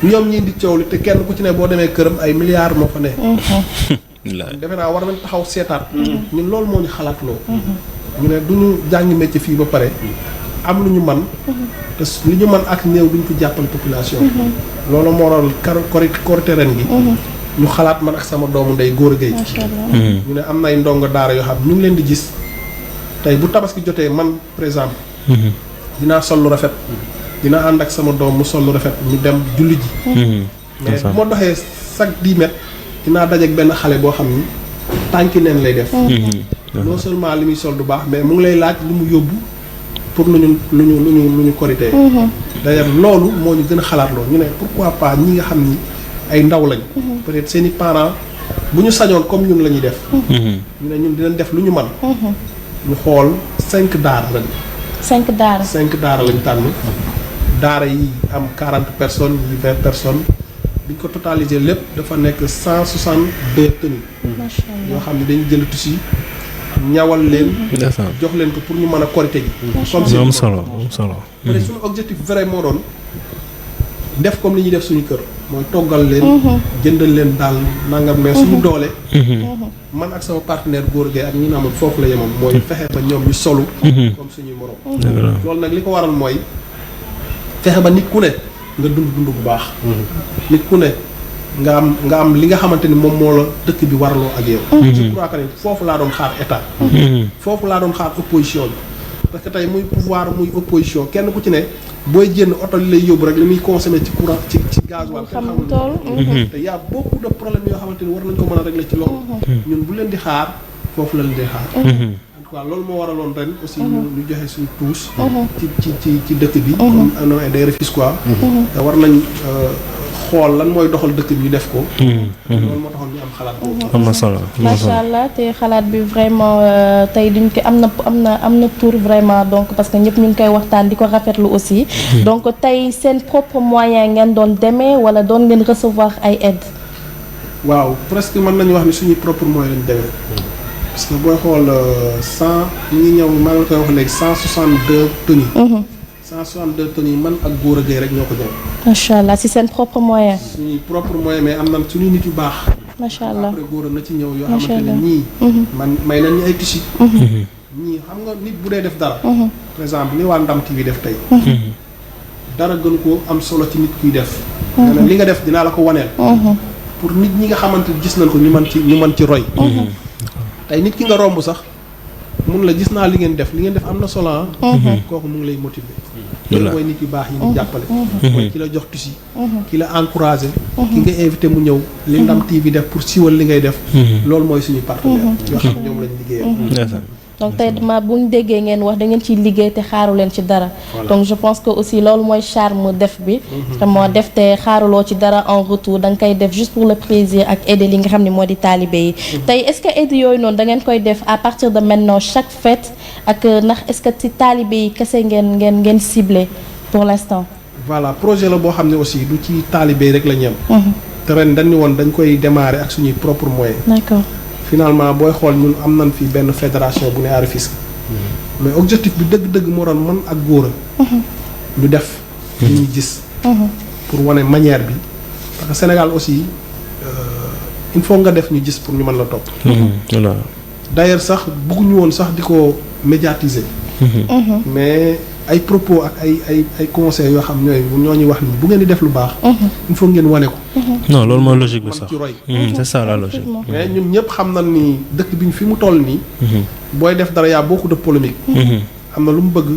ñoom ñii di coow li te kenn ku ci ne boo demee këram ay milliards moo fa ne. defe naa war nañ taxaw seetaat. ñun loolu moo ñu xalaat loo. ñu ne du ñu jàngi métier fii ba pare am lu ñu man te li ñu man ak néew duñ ko jàppal population. loolu moo waral korite ren gi. ñu xalaat man ak sama doomu ndey góor a géej. ñu ne am na ay ndongo daara yoo xam ñu ngi leen di gis tey bu tabaski jotee man par exemple. dinaa sol lu rafet. dinaa ànd ak sama doom mu sol lu rafet ñu dem julli ji. mais bu ma doxee chaque 10 mètres dinaa dajeek benn xale boo xam ni tànki neen lay def. non seulement li muy sol du baax mais mu ngi lay laaj lu mu yóbbu pour lu ñu korité. d'ailleurs loolu moo ñu gën a xalaat loolu ñu ne pourquoi pas ñi nga xam ni ay ndaw lañ. peut-être seeni parents bu ñu sañoon comme ñun la ñuy def. ñu ne ñun dinañ def lu ñu man ñu xool 5 daara lañ. 5 daara lañ tànn. daara yi am 40 personnes yi 20 personnes bi ñu ko totalisé lépp dafa nekk 162 tenues. yoo xam ne dañu jël tissu ñawal leen. jox leen ko pour ñu mën a korité gi. comme si am solo. peut être suñu objectif vrai moo doon def comme li ñuy def suñu kër mooy toggal leen. jëndal leen daal nangam mais suñu doole. man ak sama partenaire góor gay ak ñi na amoon foofu la yemoon mooy fexe ba ñoom ñu solu. comme suñuy morom. loolu nag li ko waral mooy. fexe ba nit ku ne nga dund bu baax. nit ku ne nga am li nga xamante ni moom moo la dëkk bi waraloo ak yow. je crois que foofu laa doon xaar état. foofu laa doon xaar opposition bi parce que tey muy pouvoir muy opposition kenn ku ci ne booy jënd oto li lay yóbbu rek li muy consommer ci courant ci gasoil. xamul te y a beaucoup de problèmes yoo xamante ni war nañ ko mën a régler ci loolu. ñun bu leen di xaar foofu la leen di xaar. waaw loolu moo waraloon ren aussi ñu joxe suñu tuus ci dëkk bi comme non des Rufisquois war nañ xool lan mooy doxal dëkk bi ñu def ko loolu moo taxoon ñu am xalaat boobu am na solo macha allah te xalaat bi vraiment tey duñ ko am na tour vraiment donc parce que ñëpp ñu ngi koy waxtaan di ko rafetlu aussi donc tey seen propre moyen ngeen doon demee wala doon ngeen recevoir ay aide waaw presque mën nañu wax ni suñuy propre moyen lañ demee parce que booy xool 100 ñu ngi ñëw maa ngi koy wax léegi 162 tenues. 162 tenues man ak góor a géey rek ñoo ko jël. macha allah si seen propre moyen. suñuy propre moyen mais am na suñuy nit yu baax. macha allah après góor a na ci ñëw yoo xamante ne ñii. man may nañ ñu ay tissus. ñii xam nga nit bu dee def dara. par exemple ni waa Ndam TV def tey. dara gën koo am solo ci nit kuy def. nga ne li nga def dinaa la ko waneel. pour nit ñi nga xamante ni gis nañ ko ñu mën ci roy. tey nit ki nga romb sax mun la gis naa li ngeen def am na solo kooku mu ngi lay motiver. loolu mooy nit yu baax yi ñu jàppale. mooy ki la jox tusi ki la encouragé. ki nga invité mu ñëw li Ndam TV def pour siwal li ngay def. loolu mooy suñu partenaire yoo xam ñoom lañ liggéeyal. donc tey dama bu ñu déggee ngeen wax da ngeen ciy liggéey te xaaru leen ci dara. donc je pense que aussi loolu mooy charme def bi. te moo def te xaaruloo ci dara en retour da nga koy def juste pour le plaisir ak aider li nga xam ne moo di taalibe yi. tey est-ce que aide yooyu noonu da ngeen koy def à partir de maintenant chaque fête ak ndax est-ce que ci taalibe yi kese ngeen ciblé pour l'instant. voilà projet la boo xam ne aussi du ci taalibe rek la ñem te ren dañu woon dañ koy démarrer ak suñuy propre moyen. d'accord. finalement booy xool ñun am nañ fi benn fédération bu ne à Rufisque mais objectif bi dëgg-dëgg moo doon man ak góor a ñu def li ñuy gis pour wane manière bi parce que Sénégal aussi il faut nga def ñu gis pour ñu mën la topp d'ailleurs sax bëgguñu woon sax di ko médiatiser mais ay propos ak ay conseils yoo xam ñoo ñuy wax ni bu ngeen di def lu baax il faut ngeen wane ko non loolu mooy logique bi man sax ci roy c'est ça la logique. mais ñun ñëpp xam nañ ni dëkk bi ñu fi mu toll nii booy def dara yaa beaucoup de polémique am na lu mu bëgg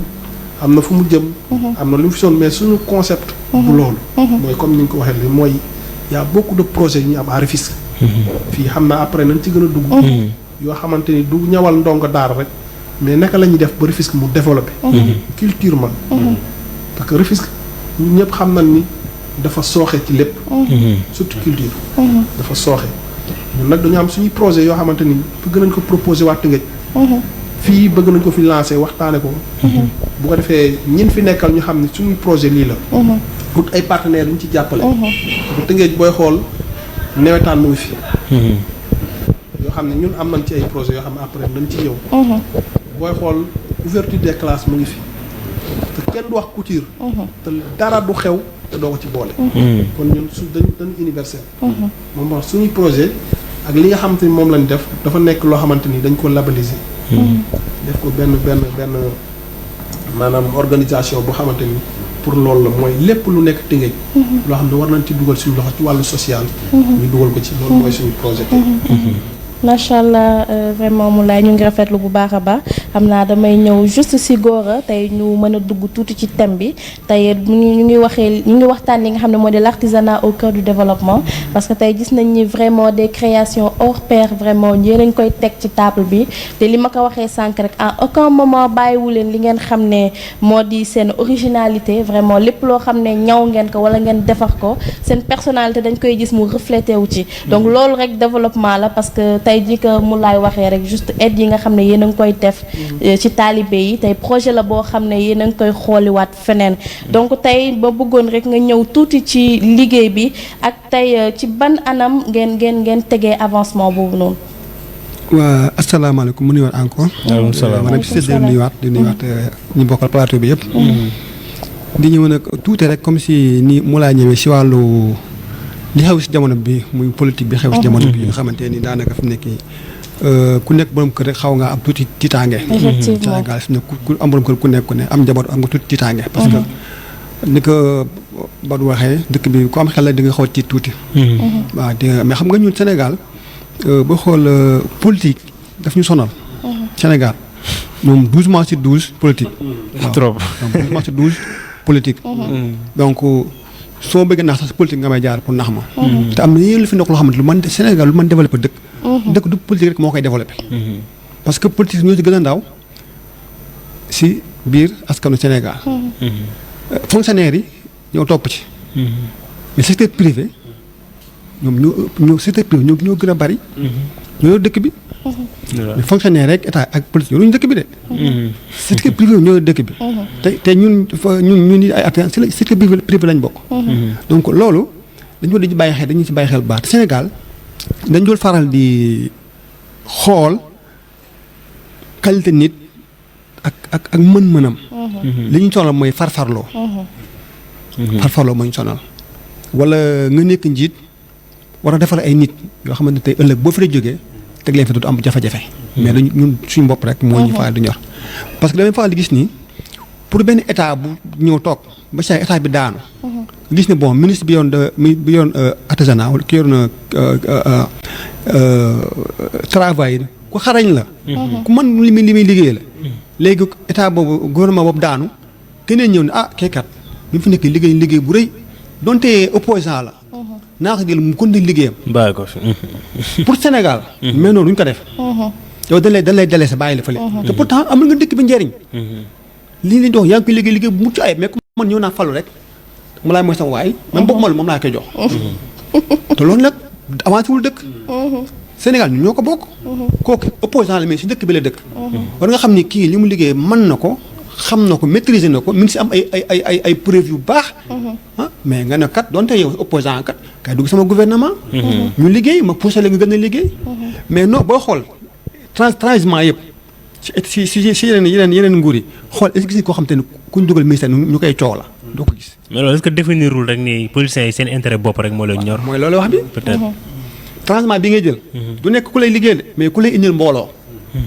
am na fu mu jëm am na lu mu fi sonn mais suñu concept bu loolu mooy comme ni nga ko waxee li mooy yaa beaucoup de projets yu ñu am à Rufisque fii xam naa après nañ ci gën a dugg yoo xamante ni du ñawal ndongo daara rek mais naka la ñuy def ba Rufisque mu développé culturellement parce que Rufisque ñun ñëpp xam nañ ni dafa sooxe ci lépp surtout culture dafa sooxe ñun nag dañu am suñuy projet yoo xamante ni bëgg nañ ko proposé waa Tëngéej fii bëgg nañ ko fi lancé waxtaane ko bu ko defee ñin fi nekkal ñu xam ne suñuy projet lii la pour ay partenaires ñu ci jàppale bu Tëngéej booy xool nawetaan mu ngi fi yoo xam ne ñun am nañ ci ay projet yoo xam ne après nañ ci ñëw booy xool ouverture des classes mu ngi fi te kenn du wax couture te dara du xew te doo ko ci boole kon ñun dañu universel moom wax suñuy projet ak li nga xamante ni moom lañ def dafa nekk loo xamante ni dañ ko labelliser def ko benn maanaam organisation boo xamante ni pour loolu la mooy lépp lu nekk Tëngéej loo xam ne war nañ ci dugal suñu loxo ci wàllu social ñu dugal ko ci loolu mooy suñu projet macha allah vraiment Moulay ñu ngi rafetlu bu baax a baax xam naa damay ñëw juste si Gora tey ñu mën a dugg tuuti ci thème bi tey ñu ngi waxtaan li nga xam ne moo di l'artisanat au cœur du développement parce que tey gis nañ ni vraiment des créations hors pair vraiment yéen a ngi koy teg ci table bi te li ma ko waxee sànq rek à aucun moment bàyyiwu leen li ngeen xam ne moo di seen originalité vraiment lépp loo xam ne ñaw ngeen ko wala ngeen defar ko seen personnalité dañ koy gis mu reflété wu ci donc loolu rek développement la parce que tey jii que mu laay waxee rek juste aide yi nga xam ne yéen a ngi koy def ci taalibe yi tey projet la boo xam ne yéen a ngi koy xooliwaat feneen donc tey ba bëggoon rek nga ñëw tuuti ci liggéey bi ak tey ci ban anam ngeen tegee avancement boobu noonu. waa asalaamaaleykum mu nuyuwaat encore. waaleykum salaam maanaam si di nuyuwaat ñu bokkal plateau bi yëpp. di ñëw nag tuuti rek comme si ni mu laa ñëwee si wàllu. li xew si jamono bi muy politique bi xew si jamono bi nga xamante ni daanaka fi nekk ku nekk borom kër rek xaw nga am tuuti tiitaange. Sénégal fi ne ku am borom kër ku nekk ne am njaboot am nga tuuti tiitaange. parce que ni ko Badou waxee dëkk bi ku am xel la di nga xaw a tiit tuuti. waaw mais xam nga ñun Sénégal boo xool politique daf ñu sonal. Sénégal moom 12 mois sur 12 politique. trop waaw 12 mois sur 12 politique. donc. soo bëggee nax sax politique nga may jaar pour nax ma. te am na yéen lu fi nekk loo xamante lu man Sénégal lu man développé dëkk. dëkk du politique rek moo koy développé. parce que politique ñoo ci gën a ndaw si biir askanu Sénégal. fonctionnaires yi ñoo topp ci. mais secteur privé ñoo secteur privé ñoo gën a bari. ñoo yor dëkk bi. mais fonctionnaire rek état ak politique yoruñu dëkk bi de. secteur privé ñoo yor dëkk bi. te ñun ñun ay artisans si secteur privé lañ bokk. donc loolu dañu ci bàyyi xel dañu ci bàyyi xel bu baax te Sénégal dañ doon faral di xool qualité nit ak mën-mënam. li ñu sonal mooy farfarloo. farfarloo moo ñu sonal. wala nga nekk njiit war a defal ay nit yoo xamante ne tey ëllëg boo fi la jógee teg leen fi dootu am jafe-jafe. mais dañu ñun suñu bopp rek moo ñu faral di ñor. parce que damay faral di gis ni pour benn état bu ñëw toog ba saa état bi daanu. gis ne bon ministre bi yoon artisanat wala ki yoon travail ku xarañ la. ku mën li muy liggéey la. léegi état boobu gouvernement boobu daanu keneen ñëw ne ah kay kat bi mu fi nekk liggéey bu rëy donte opposant la. naa ko jël mu continuer liggéeyam. bàyyi ko fi. pour Sénégal. mais noonu duñ ko def. yow dañ lay dalee sa bàyyi la fële. te pourtant amul nga dëkk bi njëriñ. lii lañ jox yaa ngi koy liggéey bu mucc ayib mais ku man ñëw naa falu rek mu laay mooy sama waay. même boobu moom laa koy jox. te loolu nag avancé wul dëkk. Sénégal ñun ñoo ko bokk. kooku opposant la mais si dëkk bi la dëkk. war nga xam ni kii li mu liggéey mën na ko xam na ko maîtriser na ko mi ngi si am ay preuve yu baax. Mais nga ne kat donte yow opposant kat kay dugg sama gouvernement. ñu liggéey ma poussé la nga gën a liggéey. mais non boo xool transhumance yëpp si yeneen nguur yi xool est-ce que gis nga koo xam te ne ku ñu dugal ministère ñu koy coow la doo ko gis. mais loolu est-ce que définirul rek ni politiciens yi seen intérêt bopp rek moo leen ñor. mooy loolu wax bi peut-être. transhumance bi ngay jël. du nekk ku lay liggéeyal mais ku lay indil mbooloo.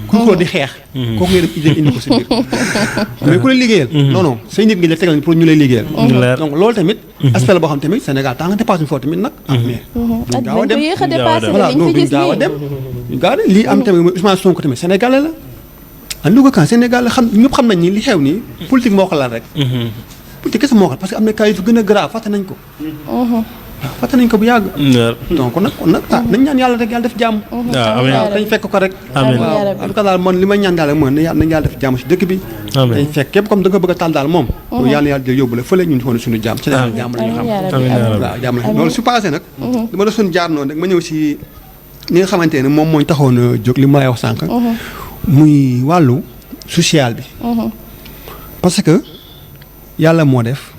ku di xeex. kooku ngay dem indi ko si biir. mais ku lay liggéeyal. non say nit nga jël tegal pour ñu lay liggéeyal. donc loolu tamit. aspect la boo xam tamit Sénégal tant que dépassé foofu tamit nag. mais duñ gaaw a dem voilà non duñ gaaw a dem. duñ gaaw a dem lii am tamit mooy Ousmane Sonko tamit Sénégalais la. en tout cas Sénégal la xam ñëpp xam nañ ni li xew nii. politique moo ko laal rek. politique kese moo ko parce que am na cas yu fi gën a grave fàtte nañ ko. waaw fàtte nañ ko bu yàgg. donc kon nag nañ ñaan yàlla rek yàlla def jàmm. waaw dañ fekk ko rek. waaw en tout cas daal man li may ñaan daal mooy nañ yàlla def jàmm si dëkk bi. dañ fekk képp comme da nga bëgg a taal daal moom. yàlla jël yóbbu la fële ñun xool suñu jàmm. ci jàmm la ñu xam. waaw jàmm la loolu su passé nag. dama la suñu jaar noonu rek ma ñëw si li nga xamante ne moom moo ñu taxoon a jóg li ma lay wax sànq. muy wàllu social bi. parce que yàlla moo def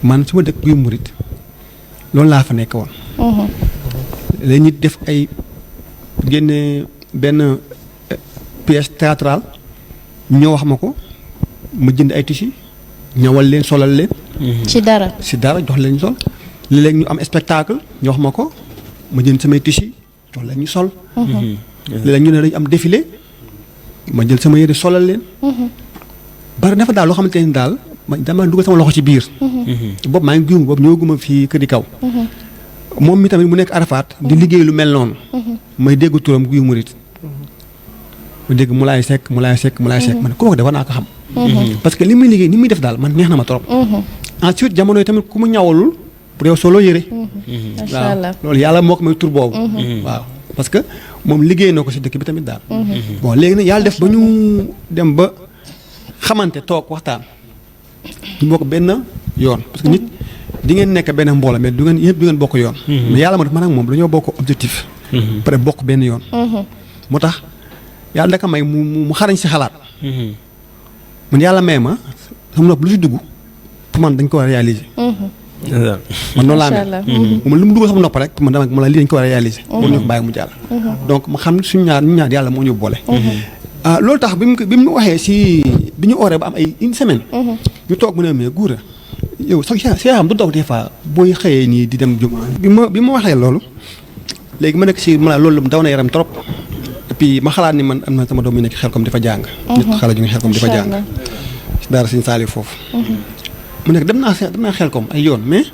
man su ma dëkk guy murit loolu laa fa nekk woon. léegi nit def ay génne benn pièce théâtrale ñoo wax ma ko ma jënd ay tissus ñawal leen solal leen. ci dara jox leen ñu sol. léeg-léeg ñu am spectacle ñu wax ma ko ma jënd samay tissus jox leen ñu sol. léeg-léeg ñu ne dañu am défilé ma jël sama yére solal leen. bari na fa daal loo xamante ne daal man dama dugal sama loxo ci biir. boobu maa ngi gëm boobu ñëwaguma fii kër di kaw. moom mi tamit mu nekk Arafat di liggéey lu mel noonu. may dégg turam guy murit. ma dégg Moulay Seck man kooku de war naa ko xam. parce que li muy liggéey ni muy def daal man neex na ma trop. ensuite jamono yi tamit ku mu ñawalul pour yow solo yére. macha allah loolu yàlla moo ko may tur boobu. waaw parce que moom liggéey na ko si dëkk bi tamit daal. bon léegi nag yàlla def ba ñu dem ba xamante toog waxtaan. ñu bokk benn yoon parce que nit di ngeen nekk benn mbooloo mais du ngeen bokk yoon. mais yàlla ma def man ak moom dañoo bokk objectif. pare bokk benn yoon. moo tax yàlla daka may mu xarañ si xalaat. man yàlla may ma sama nopp lu si dugg pour man dañ ko war a réaliser. man noonu laa mel. moom lu mu dugg sama nopp rek man dama lii dañ ko war a réaliser. moom ñu ko bàyyi mu jàll. donc ma xam suñu ñaar yàlla moo ñu boole. loolu tax bi mu waxee si bi ñu ooree ba am ay une semaine. ñu toog mu ne mais guura yow sax xam du daw des fois booy xëyee nii di dem juma. bi ma waxee loolu léegi ma nekk si ma loolu daw na yaram trop et puis ma xalaat ni man am na sama doom yi nekk xel comme di fa jàng. nit xale ju ngi xel comme di fa jàng. si daara Sëñ Saaliw foofu. mu nekk dem naa xel comme ay yoon mais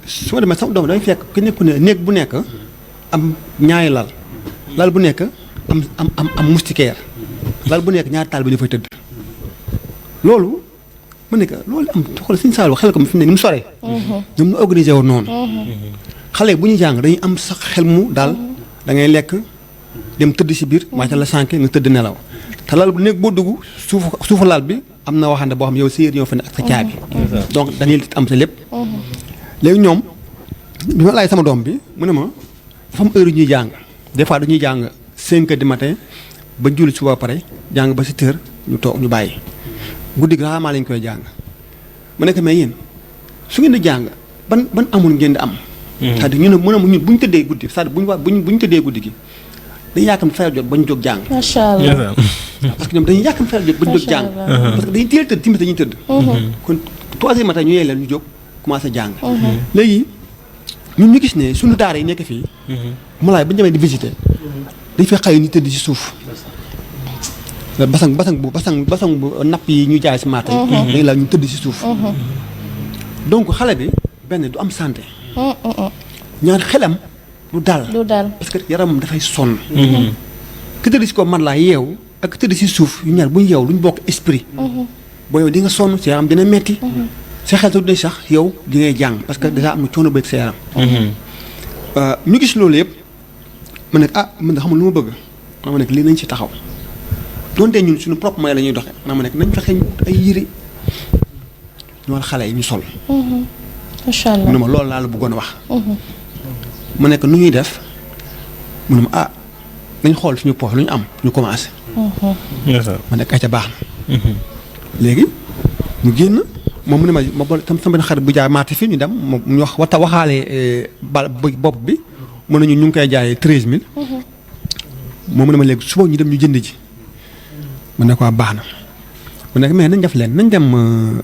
su ma demee sama doom damay fekk ku nekk ne néeg bu nekk am ñaari lal bu nekk. am moustiquaire lal bu nekk ñaari taal bi ñu fay tëdd loolu mu nekk loolu am xool Sëñ Saaliw xel ko fi mu ne ni mu soree ñoom ñu organisé woon noonu xale bu ñu jàng dañuy am sax xel mu daal da ngay lekk dem tëdd si biir waaye la sànke nga tëdd nelaw te lal bu nekk boo dugg suufu lal bi am na waxande boo xam yow si yéer ñoo fa ne ak sa caabi donc dañuy am sa lépp léegi ñoom bi ma laaj sama doom bi mu ne ma dafa am heure yu ñuy jàng des fois dañuy jàng 5 heures du matin ba julli suba pare jàng ba 7 heures ñu toog ñu bàyyi guddi gi rarement lañ koy jàng ma nekk mais yéen su ngeen di jàng ban amul ngeen di am. c'est-à-dire ñu ne ñun bu ñu tëddee guddi c'est-à-dire bu ñu tëddee guddi gi dañuy yàkkam fajar jot ba ñu jóg jàng. macha allah parce que ñoom dañuy yàkkam fajar jot ba ñu jóg jàng. parce que dañuy teel tëdd timis dañuy tëdd. kon 3 heures matin ñu yee leen ñu jóg commencé jàng. léegi ñun ñu gis ne suñu daara yi nekk fii. Moulay ba ñu demee di visiter. dañ fay xëy ñu tëdd ci suuf basang bu napp yi ñu jaay si maata yi dañu la ñu tëdd ci suuf donc xale bi benn du am santé ñaar xelam du dal parce que yaramam dafay sonn ki tëdd ci ko man laa yeewu ak tëdd ci suuf yu ñaar bu ñu yeew lu ñu bokk esprit boo yow di nga sonn sa yaram dina metti sa xel du sax yow di ngay jàng parce que déjà am na coono bëgg sa yaram ñu gis loolu yëpp ma nekk man de xamul lu ma bëgg ma nekk lii nañ ci taxaw donte ñun suñu propre moyen la ñuy doxee ma nekk nañ fexe ay yére ñu war xale yi ñu sol. macha allah mu ne ma loolu laa la bëggoon wax. ma nekk nu ñuy def mu ne ma nañ xool suñu poche lu ñu am ñu commencé. ma nekk ay ca baax na léegi ñu génn moom mu ne ma tam sama benn xarit bu jaay maati fii ñu dem moom ñu waxaale bopp bi mën nañu ñu ngi koy jaayee 13000. moom mu ne ma léegi suba ñu dem ñu jënd ji ma ne ko baax na mu ne mais nañ def leen nañ dem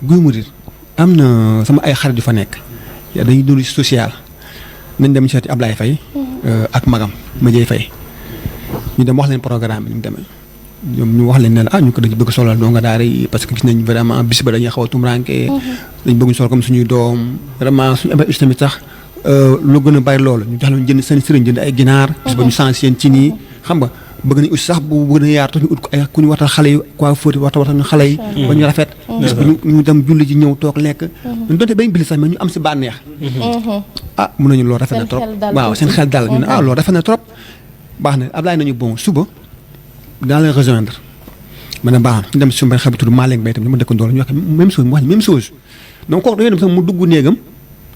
Guy Mouride am na sama ay xarit yu fa nekk dañuy dund social nañ dem seeti Ablaye Faye ak magam Madieye Faye ñu dem wax leen programme bi ñu demee ñoom ñu wax leen ne ñu ko dañu bëgg solal doo nga daara yi parce que gis nañ vraiment bis ba dañuy xaw a tumuraanke dañ bëgg ñu sol comme suñuy doom vraiment suñu amee tamit sax lu gën a bari loolu ñu jox leen jënd seen sëriñ jënd ay ginaar bis ba ñu sens seen ci nii xam nga bëgg nañ aussi sax bu gën a yaatu ñu ut ko ay ku ñu watal xale yi quoi fóoti watal ñu xale yi ba ñu rafet bis ba ñu dem julli ji ñëw toog lekk ñu doonte bañ bili sax mais ñu am si bànneex mun nañu loolu rafet na trop waaw seen xel dal ñu ne loolu rafet na trop baax na Ablaye nañu bon suba dans les rejoindre ma ne baax na ñu dem si suñu benn xabitur Malick Mbaye tam ñu ma dëkkandoo la ñu wax même chose mu wax même chose donc kooku dañoo dem sax mu dugg néegam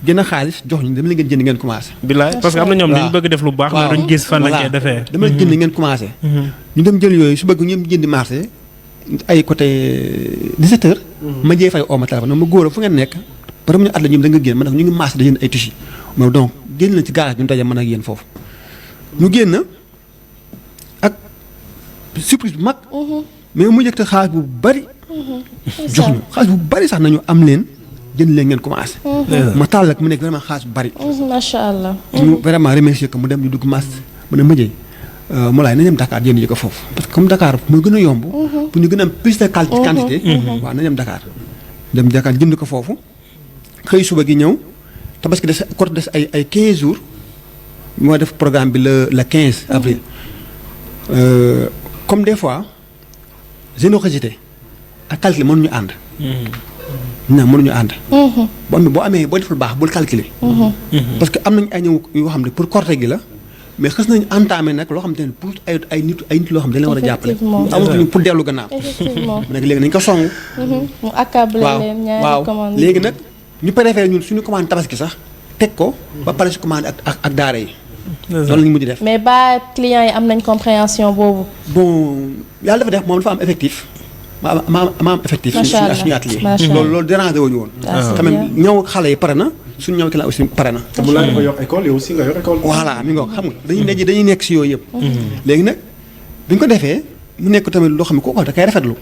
jënd xaalis jox ñu dama la ngeen jënd ngeen commencé. bilaay parce que am na ñoom dañu bëgg def lu baax. mais duñ gis fan lañ koy defee. dama la jënd ngeen commencé. ñu dem jël yooyu su bëgg ñoom jëndi marché ay côté 17h. Madieye Faye oo ma téléphone ma góor fu ngeen nekk ba mu ñu at la ñoom da nga génn ma ne ñu ngi marché da jënd ay tissus mais donc génn na ci garage ñu daje man ak yéen foofu ñu génn ak surprise bu mag. mais mu yëg te xaalis bu bari. jox ñu xaalis bu bari sax nañu am leen. jënd leen ngeen commencé. ma taal ak mu nekk vraiment xaalis bu bari. macha allah. ñu vraiment remercier ko mu dem ñu dugg marché mu ne Madieye mu laay nañ dem Dakar jënd ji ko foofu parce que comme Dakar mooy gën a yomb. pour ñu gën a am plus de quantité. waaw nañ dem Dakar. dem Dakar jënd ko foofu xëy suba gi ñëw tabaski des côté des ay 15 jours moo def programme bi le 15 avril. comme des fois générosité ak calcul mënuñu ànd. mënuñu ànd. boo deful baax bul calculer. parce que am nañu ay ñëw yoo xam ne pour corté gi la mais xës nañu entamé nag loo xam ne pour ay nit loo xam ne dañ leen war a jàppale. amatuñu pour dellu gannaaw. effectivement nag léegi nañ ko song. mu accablé leen ñaari commande léegi nag ñu préféré ñun suñu commande tabaski sax teg ko ba pare si commande ak daara yi. loolu la ñu mujj def. mais ba clients yi am nañ compréhension boobu. bon yàlla dafa def moom dafa am effectif. ma am effectif suñu atelier loolu dérangé wuñu woon quand même ñëw xale yi pare na suñu ñëw ki la aussi pare na te mu laa dafa yor école yow aussi nga yor école voilà mi nga xam nga dañuy nekk si yooyu yëpp léegi nag bi ñu ko defee mu nekk tamit loo xam ne kooku da koy rafetlu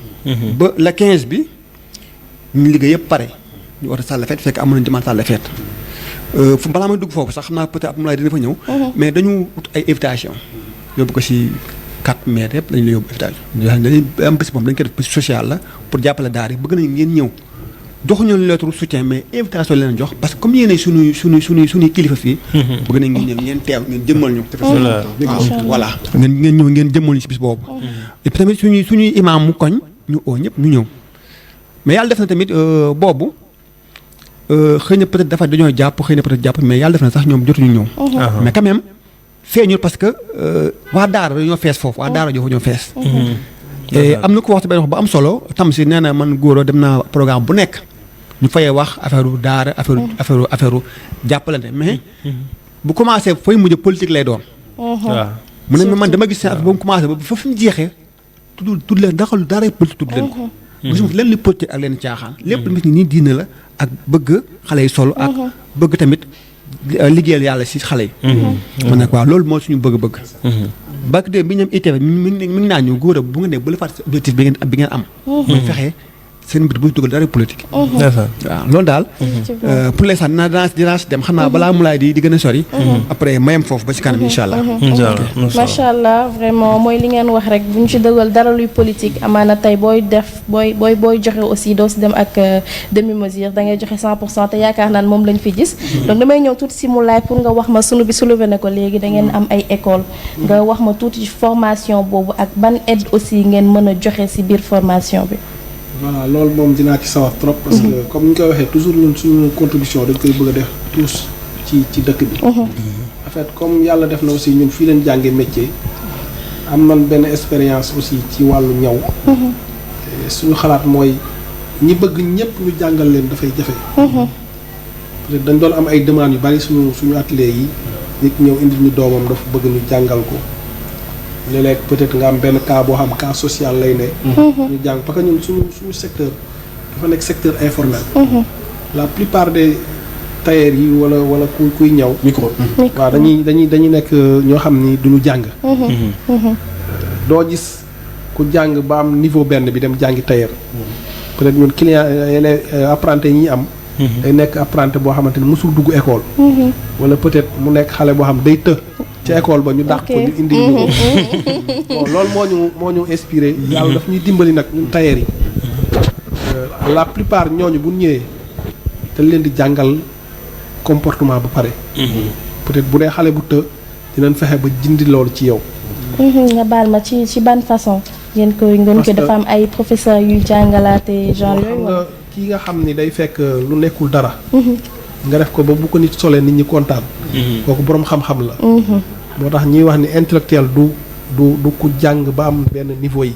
ba la 15 bi ñu liggéey yëpp pare ñu war a sàll fête fekk amoon nañu demande sàll fête fu balaa may dugg foofu sax xam naa peut-être mu laay dina fa ñëw mais dañu ut ay invitation yóbbu ko si 4 mai yëpp dañu la yóbbu invitation dañuy am bés boobu dañu ko def bés social la pour jàppale daara yi bëgg nañu ngeen ñëw joxuñu lettre soutien mais invitation leen jox parce que comme yéenay suñuy kilifa fii bëgg nañ ngeen ñëw ngeen teew ngeen jëmmal ñu voilà ngeen ñëw ngeen jëmmal ñu si bis boobu et puis tamit suñuy imam mu koñ ñu oo ñëpp ñu ñëw mais yàlla def na tamit boobu xëy na peut-être dafa dañoo jàpp xëy na peut-être jàpp mais yàlla def na sax ñoom jotuñu ñëw mais quand même feeñul parce que waa daara dañoo fees foofu waa daara jofu ñoo fees am na ko waxtu benn wax bu am solo tam si nee na man góoroo dem naa programme bu nekk ñu fayee wax affaire u daara affaire jàppalante mais bu commencé fooy mujj politique lay doon mu ne man dama gis seen affaire ba mu commencé ba fa fi mu jeexee tudd leen daxal daara politique tudd leen ko gisuma leen li politique ak leen caaxaan lépp lu mis ni nii diine la ak bëgg xale yi solo ak bëgg tamit liggéeyal yàlla si xale yi man nag waaw loolu moo suñu bëgg-bëgg bak de bi ñoom ITV mi ngi naa ñu góor a bu nga ne bu la fàtte objectif bi ngeen am mooy fexe seen mbir bu ñu dugal dara politique waaw loolu daal pour l'instant dinaa si dem xam naa balaa mu laay di gën a sori après mayam foofu ba si kanam insha allah macha allah vraiment mooy li ngeen wax rek bu ñu ci dëggal dara luy politique amaana tey booy def booy joxe aussi doo si dem ak demi mesure da ngay joxe 100% te yaakaar naan moom lañ fi gis donc damay ñëw tuuti si mu laay pour nga wax ma sunu bi soulevé na ko léegi da ngeen am ay école nga wax ma tuuti formation boobu ak ban aide aussi ngeen mën a joxe si biir formation bi. voilà loolu moom dinaa ci sawar trop parce que comme ni ñu koy waxee toujours ñun suñu contribution dañ koy bëgg a def tous ci dëkk bi en fait comme yàlla def na aussi ñun fii leen jàngee métier am nañ benn expérience aussi ci wàllu ñaw suñu xalaat mooy ñi bëgg ñëpp ñu jàngal leen dafay jafe peut-être dañ doon am ay demandes yu bari suñu atelier yi nit ñëw indi ñu doomam dafa bëgg ñu jàngal ko léeg-léeg peut-être nga am benn cas boo xam cas social lay ne. ñu jàng parce que ñun suñu secteur dafa nekk secteur informel. la plupart des tailleurs yi wala kuy ñaw. micro. waaw dañuy nekk ñoo xam ni duñu jàng. doo gis ku jàng ba am niveau benn bi dem jàngi tailleur. peut-être ñun client apprenti yi ñuy am. day nekk apprenti boo xamante ni mosul dugg école. wala peut-être mu nekk xale boo xam day të. ci école ba ñu dàq ko ñu indi ñu ko. bon loolu moo ñu inspiré. yàlla daf ñuy dimbali nag ñun tailleur yi. la plupart ñooñu bu ñëwee dañ leen di jàngal comportement ba pare. peut-être bu dee xale bu të dinañ fexe ba jindi loolu ci yow. nga baal ma ci ban façon. ngeen ko dafa am ay professeurs yuy jàngalaate genre yooyu. nga kii nga xam ni day fekk lu nekkul dara. nga def ko ba bu ko nit solee nit ñi kontaan. kooku boroom xam-xam la. moo tax ñuy wax ni intellectuel du ku jàng ba am benn niveau yi.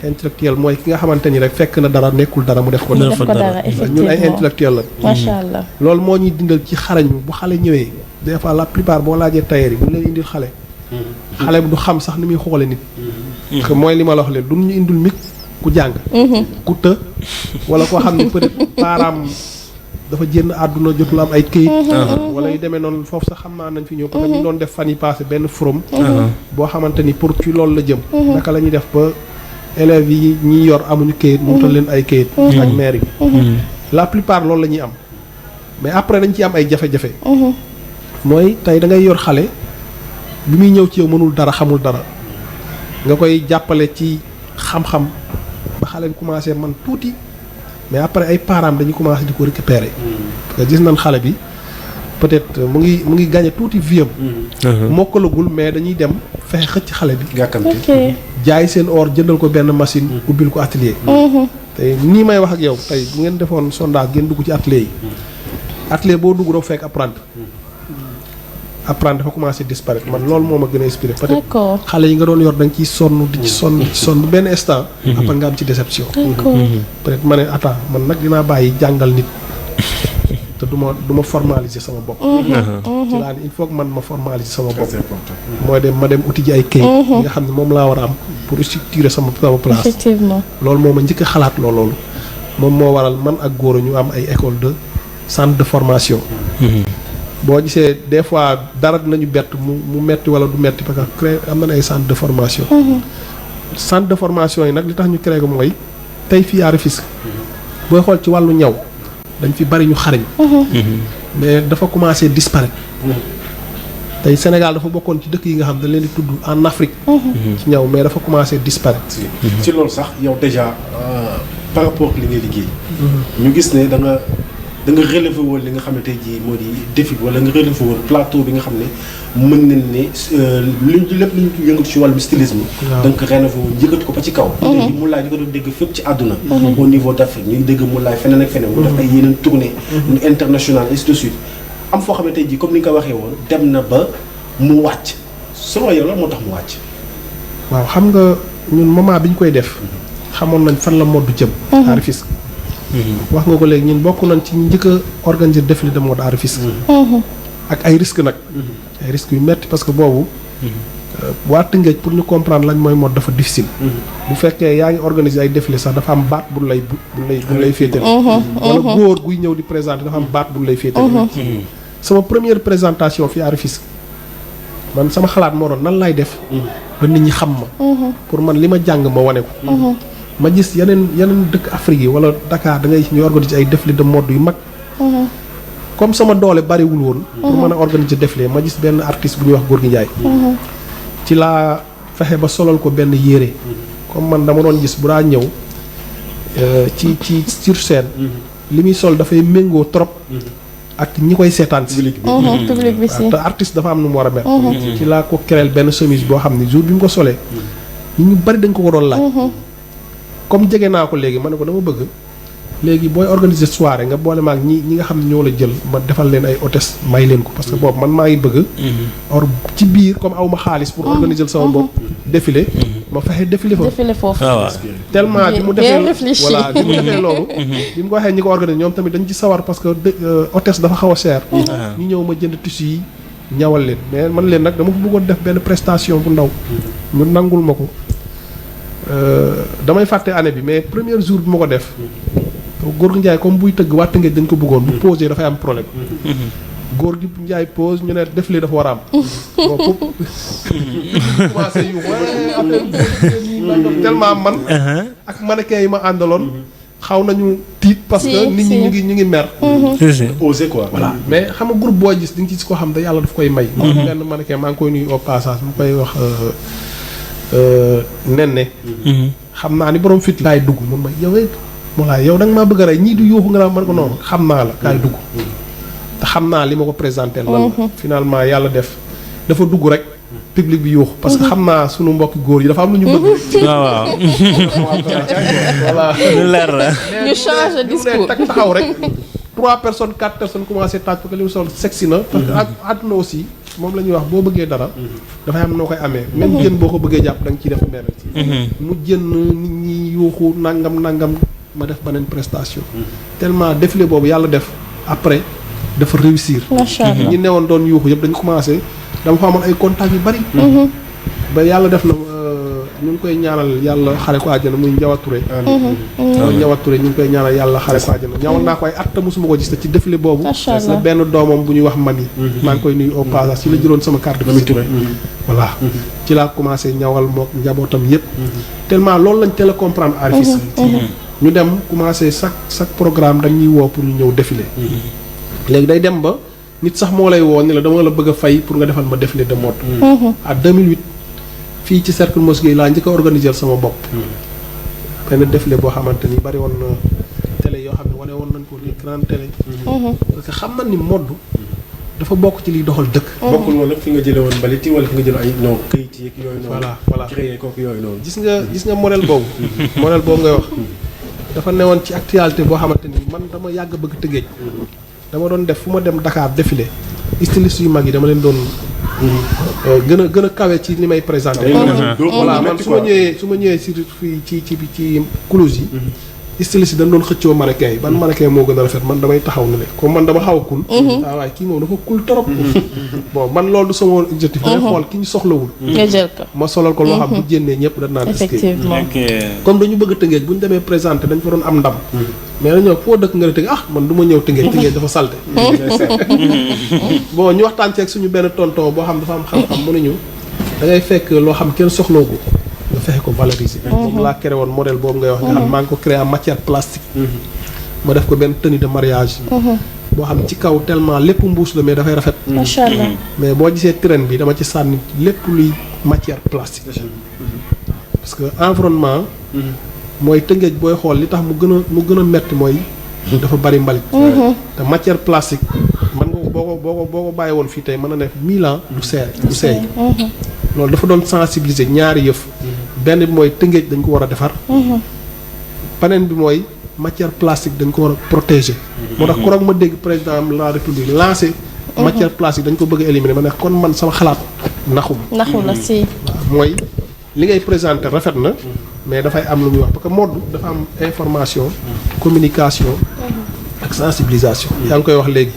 intellectuel mooy ki nga xamante ni rek fekk na dara nekkul dara mu def ko dara. ñun ay intellectuel la. macha allah loolu moo ñuy dindal ci xarañ bu xale ñëwee des fois la plupart boo laajee tailleur yi bu leen indil xale. xale bu du xam sax ni muy xoole nit. parce que mooy li ma la wax leen du ñu indil mig ku jàng. ku të wala koo xam ne peut-être param dafa jénn àdduna jotul am ay këyit. wala yu demee noonu foofu sax xam naa nañ fi ñëw parce que ñu doon def fan yi passé benn forum. boo xamante ni pour ci loolu la jëm. naka la ñuy def ba élèves yi ñi yor amuñu këyit mu wutal leen ay këyit. ak maire bi. la plupart loolu la ñuy am mais après dañ ciy am ay jafe-jafe. mooy tey da ngay yor xale bi muy ñëw ci yow mënul dara xamul dara nga koy jàppale ci xam-xam ba xale bi commencé man tuuti. mais après ay parents dañuy commencé di ko récupérer. parce que gis nañ xale bi peut-être mu ngi gagné tuuti vie am. mokkalagul mais dañuy dem fexe xëcc xale bi. gàkkamti jaay seen or jëndal ko benn machine. ubbil ko atelier. tey nii may wax ak yow tey bu ngeen defoon sondage ngeen dugg ci atelier yi. atelier boo dugg doo fekk apprenti. apprenti dafa commencé disparaître man loolu moo ma gën a inspiré. peut-être xale yi nga doon yor da nga ciy sonn di ci sonn benn instant. après nga am ci déception. peut-être ma ne attends man nag dinaa bàyyi jàngal nit te du ma formaliser sama bopp. ci laa ni il faut que man ma formaliser sama bopp. mooy dem ma dem uti ji ay kayit. nga xam ne moom laa war a am pour structurer sama place. effectivement loolu moo ma njëkk a xalaat loolu moom moo waral man ak góor ñu am ay école de centre de formation. boo gisee des fois dara dinañu bett mu metti wala du metti parce que créé am na ay centre de formation. centre de formation yi nag li tax ñu créé ko mooy tey fii à Rufisque booy xool ci wàllu ñaw dañ fi bari ñu xarañ. mais dafa commencé disparaître. tey Sénégal dafa bokkoon ci dëkk yi nga xam dañ leen di tudd en Afrique. ci ñaw mais dafa commencé disparaître. ci loolu sax yow déjà par rapport ak li ngay liggéey. ñu gis ne da nga relevé woon li nga xam ne tey jii moo di défi wala nga relevé woon plateau bi nga xam ne mën nañ ne lépp lu ñu yëngatu ci wàllum stylisme. waaw donc rénové woon yëkkati ko ba ci kaw. tey jii Moulay di ko doon dégg fépp ci àdduna. au niveau d'Afrique ñu ngi dégg Moulay feneen ak feneen. mu def ay yeneen tournée internationale ainsi de suite. am foo xam ne tey jii comme ni nga ko waxee woon dem na ba mu wàcc selon yow la moo tax mu wàcc. waaw xam nga ñun moment bi ñu koy def xamoon nañ fan la mode jëm. à Rufisque. wax nga ko léegi ñun bokk nañ ci njëkk a organiser défilé de mode à Rufisque. ak ay risques nag. ay risques yu metti parce que boobu. waa Tëngéej pour ñu comprendre lañ mooy mode dafa difficile. bu fekkee yaa ngi organiser ay défilé sax dafa am baat bu lay féetale. wala góor guy ñëw di présenter dafa am baat bu lay féetale. sama première présentation fii à Rufisque man sama xalaat moo doon nan laay def. ba nit ñi xam ma. pour man li ma jàng ma wane ko. ma gis yeneen dëkk Afrique yi wala Dakar da ngay ñu organiser ay défilé de mode yu mag. comme sama doole bariwul woon. pour mën a organiser défilé ma gis benn artiste bu ñuy wax Gorgui Ndiaye. ci laa fexe ba solal ko benn yére. comme man dama doon gis bu daa ñëw ci sur scène. li muy sol dafay méngoo trop. ak ñi koy seetaan si. public bi si te artiste dafa am nu mu war a mel. ci laa ko créel benn chemise boo xam ne jour bi mu ko solee. ñu bari dañ ko doon laaj. comme jege naa ko léegi ma ne ko dama bëgg léegi booy organiser soirée nga boole ma ak ñi nga xam ne ñoo la jël ma defal leen ay hôtesse may leen ko parce que boobu man maa ngi bëgg. or ci biir comme aw ma xaalis pour organiser sama bopp défilé. ma fexe défilé foofu. tellement bi mu defee voilà bi mu defee loolu. bi mu ko waxee ñi ko organiser ñoom tamit dañ ci sawar parce que hôtesse dafa xaw a cher. ñu ñëw ma jënd tissu yi ñawal leen mais man leen nag dama fa bëggoon def benn prestation bu ndaw ñu nangul ma ko damay fàtte année bi mais premier jour bi ma ko def góor gi Njaay comme buy tëgg waa Tëngéej dañ ko bëggoon bu posé dafay am problème góor gi Njaay pose ñu ne def lii dafa war a am bon pour commencé yu affaire tellement man ak mannequin yi ma àndaloon xaw nañu tiit parce que nit ñi ñu ngi mer osé quoi voilà mais xam nga groupe boo gis di nga gis ko xam ne yàlla daf koy may benn mannequin maa ngi koy nuyu au passage mu koy wax nen xam naa ni borom fit laay dugg mun ma yow Moulay yow da nga maa bëgg a rey ñii di yuuxu nga naan man ko noonu xam naa la kaay dugg te xam naa li ma ko présenté lan la finalement yàlla def dafa dugg rek public bi yuuxu parce que xam naa sunu mbokki góor yi dafa am lu ñu bëgg waaw voilà lu leer la ñu change discours tak taxaw rek 3 personnes 4 personnes commencé taaj parce que li mu sol sexy na parce que àdduna aussi moom la ñuy wax boo bëggee dara dafay am noo koy amee même jën boo ko bëggee jàpp da nga ciy def mer mu jën nit ñi yuuxu nangam ma def beneen prestation tellement défilé boobu yàlla def après dafa réussir ñi newoon doon yuuxu yëpp dañu commencé dama fa amoon ay contacts yu bari ba yàlla def na ñu ngi koy ñaanal yàlla xare ko àjjana muy Njawa Touré Njawa Touré ñu ngi koy ñaanal yàlla xare ko àjjana ñawal naa ko ay at mosuma ko gis te ci défilé boobu la benn doomam bu ñuy wax Mani maa ngi koy nuyu au passage ci la jëloon sama carte de visite voilà ci laa commencé ñawal mook njabootam yëpp tellement loolu lañ teel a comprendre artiste ñu dem commencé chaque programme dañuy woo pour ñu ñëw défilé léegi day dem ba nit sax moo lay woo ni la dama la bëgg a fay pour nga defal ma défilé de mode à 2008 fii ci cercle Mosquée laa njëkk a organiser sama bopp benn défilé boo xamante ni bari woon na télé yoo xam ne wane woon nañ ko ni grande télé parce que xam na ni mode dafa bokk ci liy doxal dëkk bokkul woon nag fi nga jële woon mbalit yi wala fi nga jël ay non këyit yeeg yooyu noonu voilà créé kooku yooyu noonu gis nga modèle boobu modèle boobu ngay wax dafa newoon ci actualité boo xamante ni man dama yàgg bëgg Tëngéej dama doon def fu ma dem Dakar défilé styliste yu mag yi dama leen doon gën a kawe ci li may présenté voilà man su ma ñëwee si fii ci Toulouse yi styliste yi dañ doon xëccoo mannequin yi ban mannequin moo gën a rafet man damay taxaw ne le comme man dama xaw a kul waaye kii moom dafa kul trop bon man loolu du sama objectif damay xool ki ñu soxlawul nga jël ko ma solal ko loo xam bu jénnee ñëpp dañ naan effectivement comme dañu bëgg Tëngéej bu ñu demee présenté dañ fa doon am ndam mais dañoo foo dëkk nga ne Tëngéej man du ma ñëw Tëngéej dafa salte bon ñu waxtaan ci ak suñu benn tonton boo xam dafa am xam-xam mu ne ñu da ngay fekk loo xam kenn soxloo ko nga fexe ko valoriser moom laa créé woon modèle boobu ngay wax nga xam maa ngi ko créé en matière plastique ma def ko benn tenue de mariage boo xam ci kaw tellement lépp mbuus la mais dafay rafet macha allah mais boo gisee train bi dama ci sànni lépp luy matière plastique parce que environnement mooy Tëngéej booy xool li tax mu gën a metti mooy dafa bari mbalit te matière plastique man nga boo ko bàyyi woon fii tey mën na def 1000 ans du seey loolu dafa doon sensibiliser ñaari yëf benn bi mooy Tëngéej dañ ko war a defar beneen bi mooy matière plastique dañ ko war a protéger moo tax koroog ma dégg président de la république lancé matière plastique dañ ko bëgg a éliminer ma ne kon man sama xalaat naxu la si mooy li ngay présenté rafet na mais dafay am lu muy wax parce que mode dafa am information communication ak sensibilisation yaa ngi koy wax léegi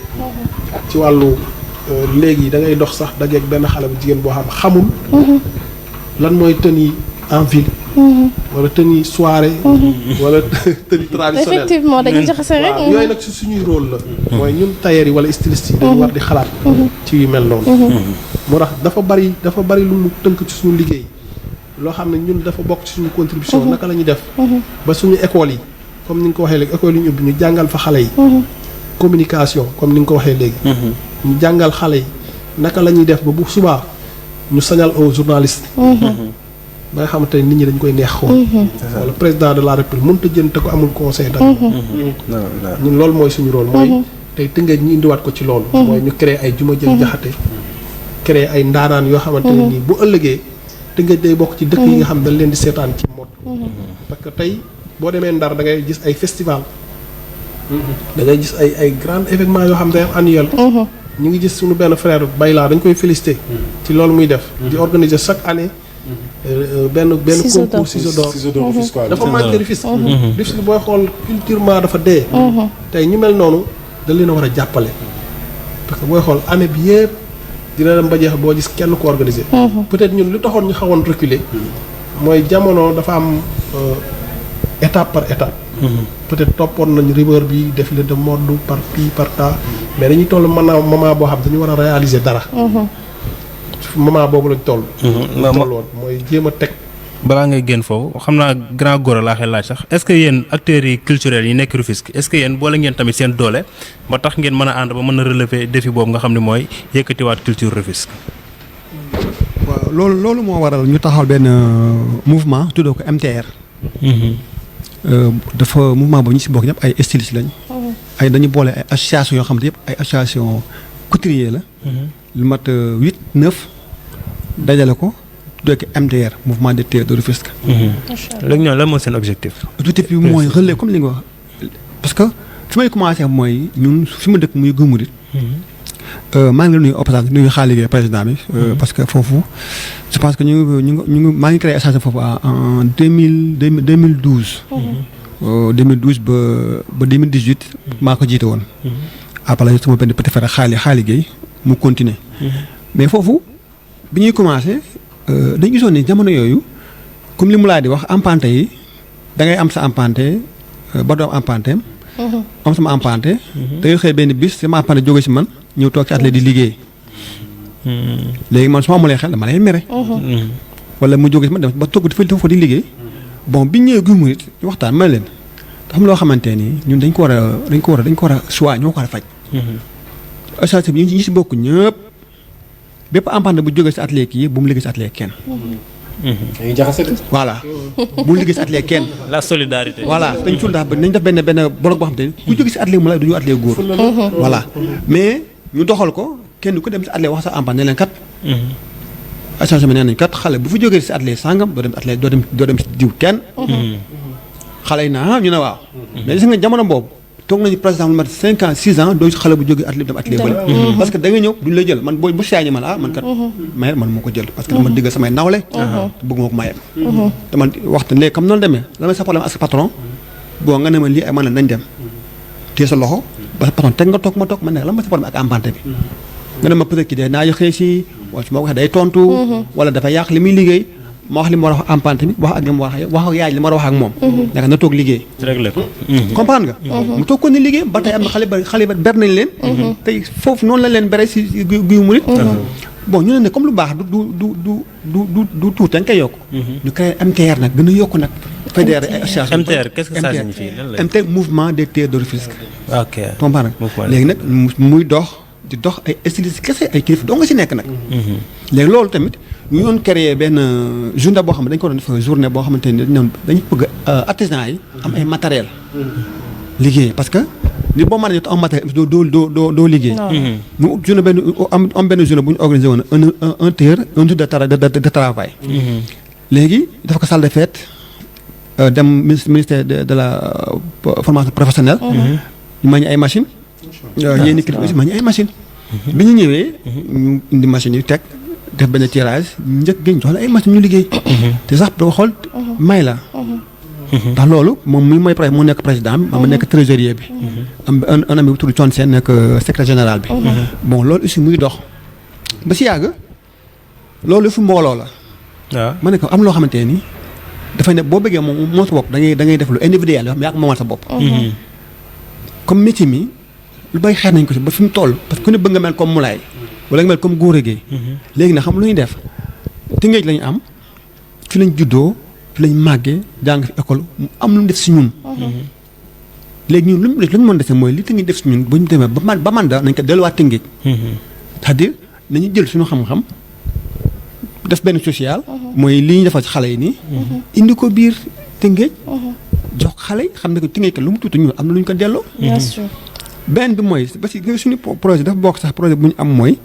ci wàllu léegi da ngay dox sax dajeeg benn xale bu jigéen boo xam xamul lan mooy tenue en ville wala tenue soirée wala tenue traditionnelle effectivement dañuy jaxase rek yooyu nag si suñuy rôle la mooy ñun tailleur yi wala styliste yi dañu war di xalaat ci yu mel noonu moo tax dafa bari lu mu tënk ci suñu liggéey loo xam ne ñun dafa bokk ci suñu contribution naka la ñuy def ba suñu école yi comme ni nga ko waxee léegi école yi ñu ubbi ñu jàngal fa xale yi communication comme ni nga ko waxee léegi ñu jàngal xale yi naka la ñuy def ba bu subaa ñu sañal aux journalistes ba nga xamante ne nit ñi dañ koy neex xool wala président de la république mënut a jënd te ko amul conseil da ñun loolu mooy suñu rôle mooy tey Tëngéej ñu indiwaat ko ci loolu mooy ñu créer ay juma jël jaxate créer ay ndaanaan yoo xamante ne nii bu ëllëgee Tëngéej day bokk ci dëkk yi nga xam dañ leen di seetaan ci mode parce que tey boo demee Ndar da ngay gis ay festival da ngay gis ay grand événement yoo xam ne day am annuel ñu ngi gis suñu benn frère Bayla dañ koy féliciter ci loolu muy def di organiser chaque année benn concours ciseaux d'or dafa manqué Rufisque Rufisque booy xool culturellement dafa dee tey ñu mel noonu dañ leen a war a jàppale parce que booy xool année bi yëpp dina dem ba jeex boo gis kenn ko organiser. peut-être ñun lu taxoon ñu xawoon reculer. mooy jamono dafa am étape par étape. peut-être toppoon nañ rumeur bi défilé de mode par pii par tas mais dañuy toll moment boo xam dañu war a réaliser dara. moment boobu lañ toll. woon mooy jéem a teg. balaa ngay génn foofu xam naa grand Gora laa xel laaj sax est-ce que yéen acteurs yi culturels yi nekk Rufisque est-ce que yéen boole ngeen tamit seen doole ba tax ngeen mën a ànd ba mën a relever défi boobu nga xam ne mooy yëkkatiwaat culture Rufisque. waaw loolu moo waral ñu taxawal benn mouvement tuddoo ko MTR. dafa mouvement boobu ñu si bokk ñëpp ay stylistes lañ. ay dañu boole ay association yoo xam ne yëpp ay association couturier la. lu mat 8 9 dajale ko. donc MTR mouvement des tailleurs de Rufisque. léegi ñoom lan mooy seen objectif. objectif bi mooy relais comme li nga wax parce que fi may commencé mooy ñun fi ma dëkk muy Guy Mouride. maa ngi la nuyu opération nuyu xaalis président bi. parce que foofu je pense que ñu maa ngi créé association foofu en 2012. 2012 ba 2018 maa ko jiite woon. après sama benn petit frère xaalis Gueye mu continuer mais foofu bi ñuy commencé. dañu gisoon ni jamono yooyu comme li mu laa di wax empanté yi da ngay am sa empanté ba doom empanté am sama empanté da ngay xëy benn bis sama empanté jóge si man ñëw toog ci atelier di liggéey léegi man su ma amulee xel dama lay mere wala mu jóge si man dem ba toog dafa di liggéey bon bi ñëwee Guy Mouride waxtaan ma leen dafa am loo xamante ni ñun dañ ko war a choix ñoo ko war a faj association bi ñi si bokk ñëpp bépp empanté bu jógee si atelier kii bu mu liggéey si atelier kenn. dañuy jaxase de. voilà bu mu liggéey si atelier kenn. la solidarité. voilà dañ suul ndax nañ def benn bloc boo xam te ne ku jógee si atelier mu la du ñu atelier góor. voilà mais ñu doxal ko kenn ku dem si atelier wax sa empanté ne leen kat. association bi nee nañ kat xale bu fi jógee si atelier sangam doo dem atelier doo dem si diw kenn. xale yi naa ñu ne waaw. mais gis nga jamono boobu. toog nañu par exemple mat 5 ans 6 ans doo xale bu jógee atelier dem atelier bële parce que da nga ñëw duñ la jël man bu saañi man man kat maye man moo ko jël parce que dama diggal samay nawle bëgg moo ko mayem te man waxtu léegi comme noonu demee la may sa problème ak sa patron boo nga ne ma lii ay man la nañ dem téye sa loxo ba sa patron teg nga toog ma toog man ne la ma sa problème ak empanté bi nga ne ma peut-être ki de naa xëy si wala su ma waxee day tontu wala dafa yàq li muy liggéey ma wax li ma war a wax empanté bi wax ak li ma wax ak yaay li ma war a wax ak moom naka na toog liggéey réglé ko comprendre nga mu toog ko ni liggéey ba tey am na xale ba ber nañ leen tey foofu noonu la leen bere si Guy Mouride bon ñu ne comme lu baax du tuut dañ koy yokk ñu créé MTR nag gën a yokk nag fédéré ay association MTR qu'est-ce que ça signifie MTR mouvement des tailleurs de Rufisque ok comprendre nga léegi nag muy dox di dox ay stylistes kese ay kilifa doo nga si nekk nag léegi loolu tamit ñu doon créé benn journée boo xam ne dañ ko doon def journée boo xamante ne dañu bëgg artisan yi am ay matériel liggéey parce que nit boo mën a am matériel doo liggéey mu journée benn am benn journée bu ñu organisé woon un tailleur un jour de travail léegi dafa ko salle de fête dem ministère de la formation professionnelle ñu ma ñu ay machine yéen i kilifa aussi ma ñu ay machine bi ñu ñëwee ñu indi machine yi teg def benn tirage njëkk gi ñu jox la ay machine ñu liggéey te sax doo xool may la ndax loolu moom mooy mu nekk président bi ma nekk trésorier bi am un ami bu tudd Thione Sène nekk secrétaire général bi bon loolu aussi muy dox ba si yàgg loolu fu mbooloo la waaw ma ne ko am loo xamante ne nii dafay ne boo bëggee moom sa bopp da ngay def lu individuel yoo xam yaa ko moomal sa bopp comme métier mi lu bay xeer nañ ko si ba fi mu toll parce que ku ne bëgg nga mel comme Moulay wala nga mel comme Gora Gueye léegi nag xam lu ñuy def Tëngéej lañu am fi lañ juddoo fi lañ màggee jàng fi école mu am lu mu def si ñun léegi ñun lu ñu mën defee mooy li Tëngéej def si ñun bu ñu demee ba man da nañ ko delluwaat Tëngéej c'est-à-dire nañu jël suñu xam-xam def benn social mooy li ñu defal ci xale yi nii indi ko biir Tëngéej jox xale yi xam ne ko Tëngéej ka lu mu tuuti ñun am na lu ñu ko delloo benn bi mooy parce que suñu projet dafa bokk sax projet bu ñu am mooy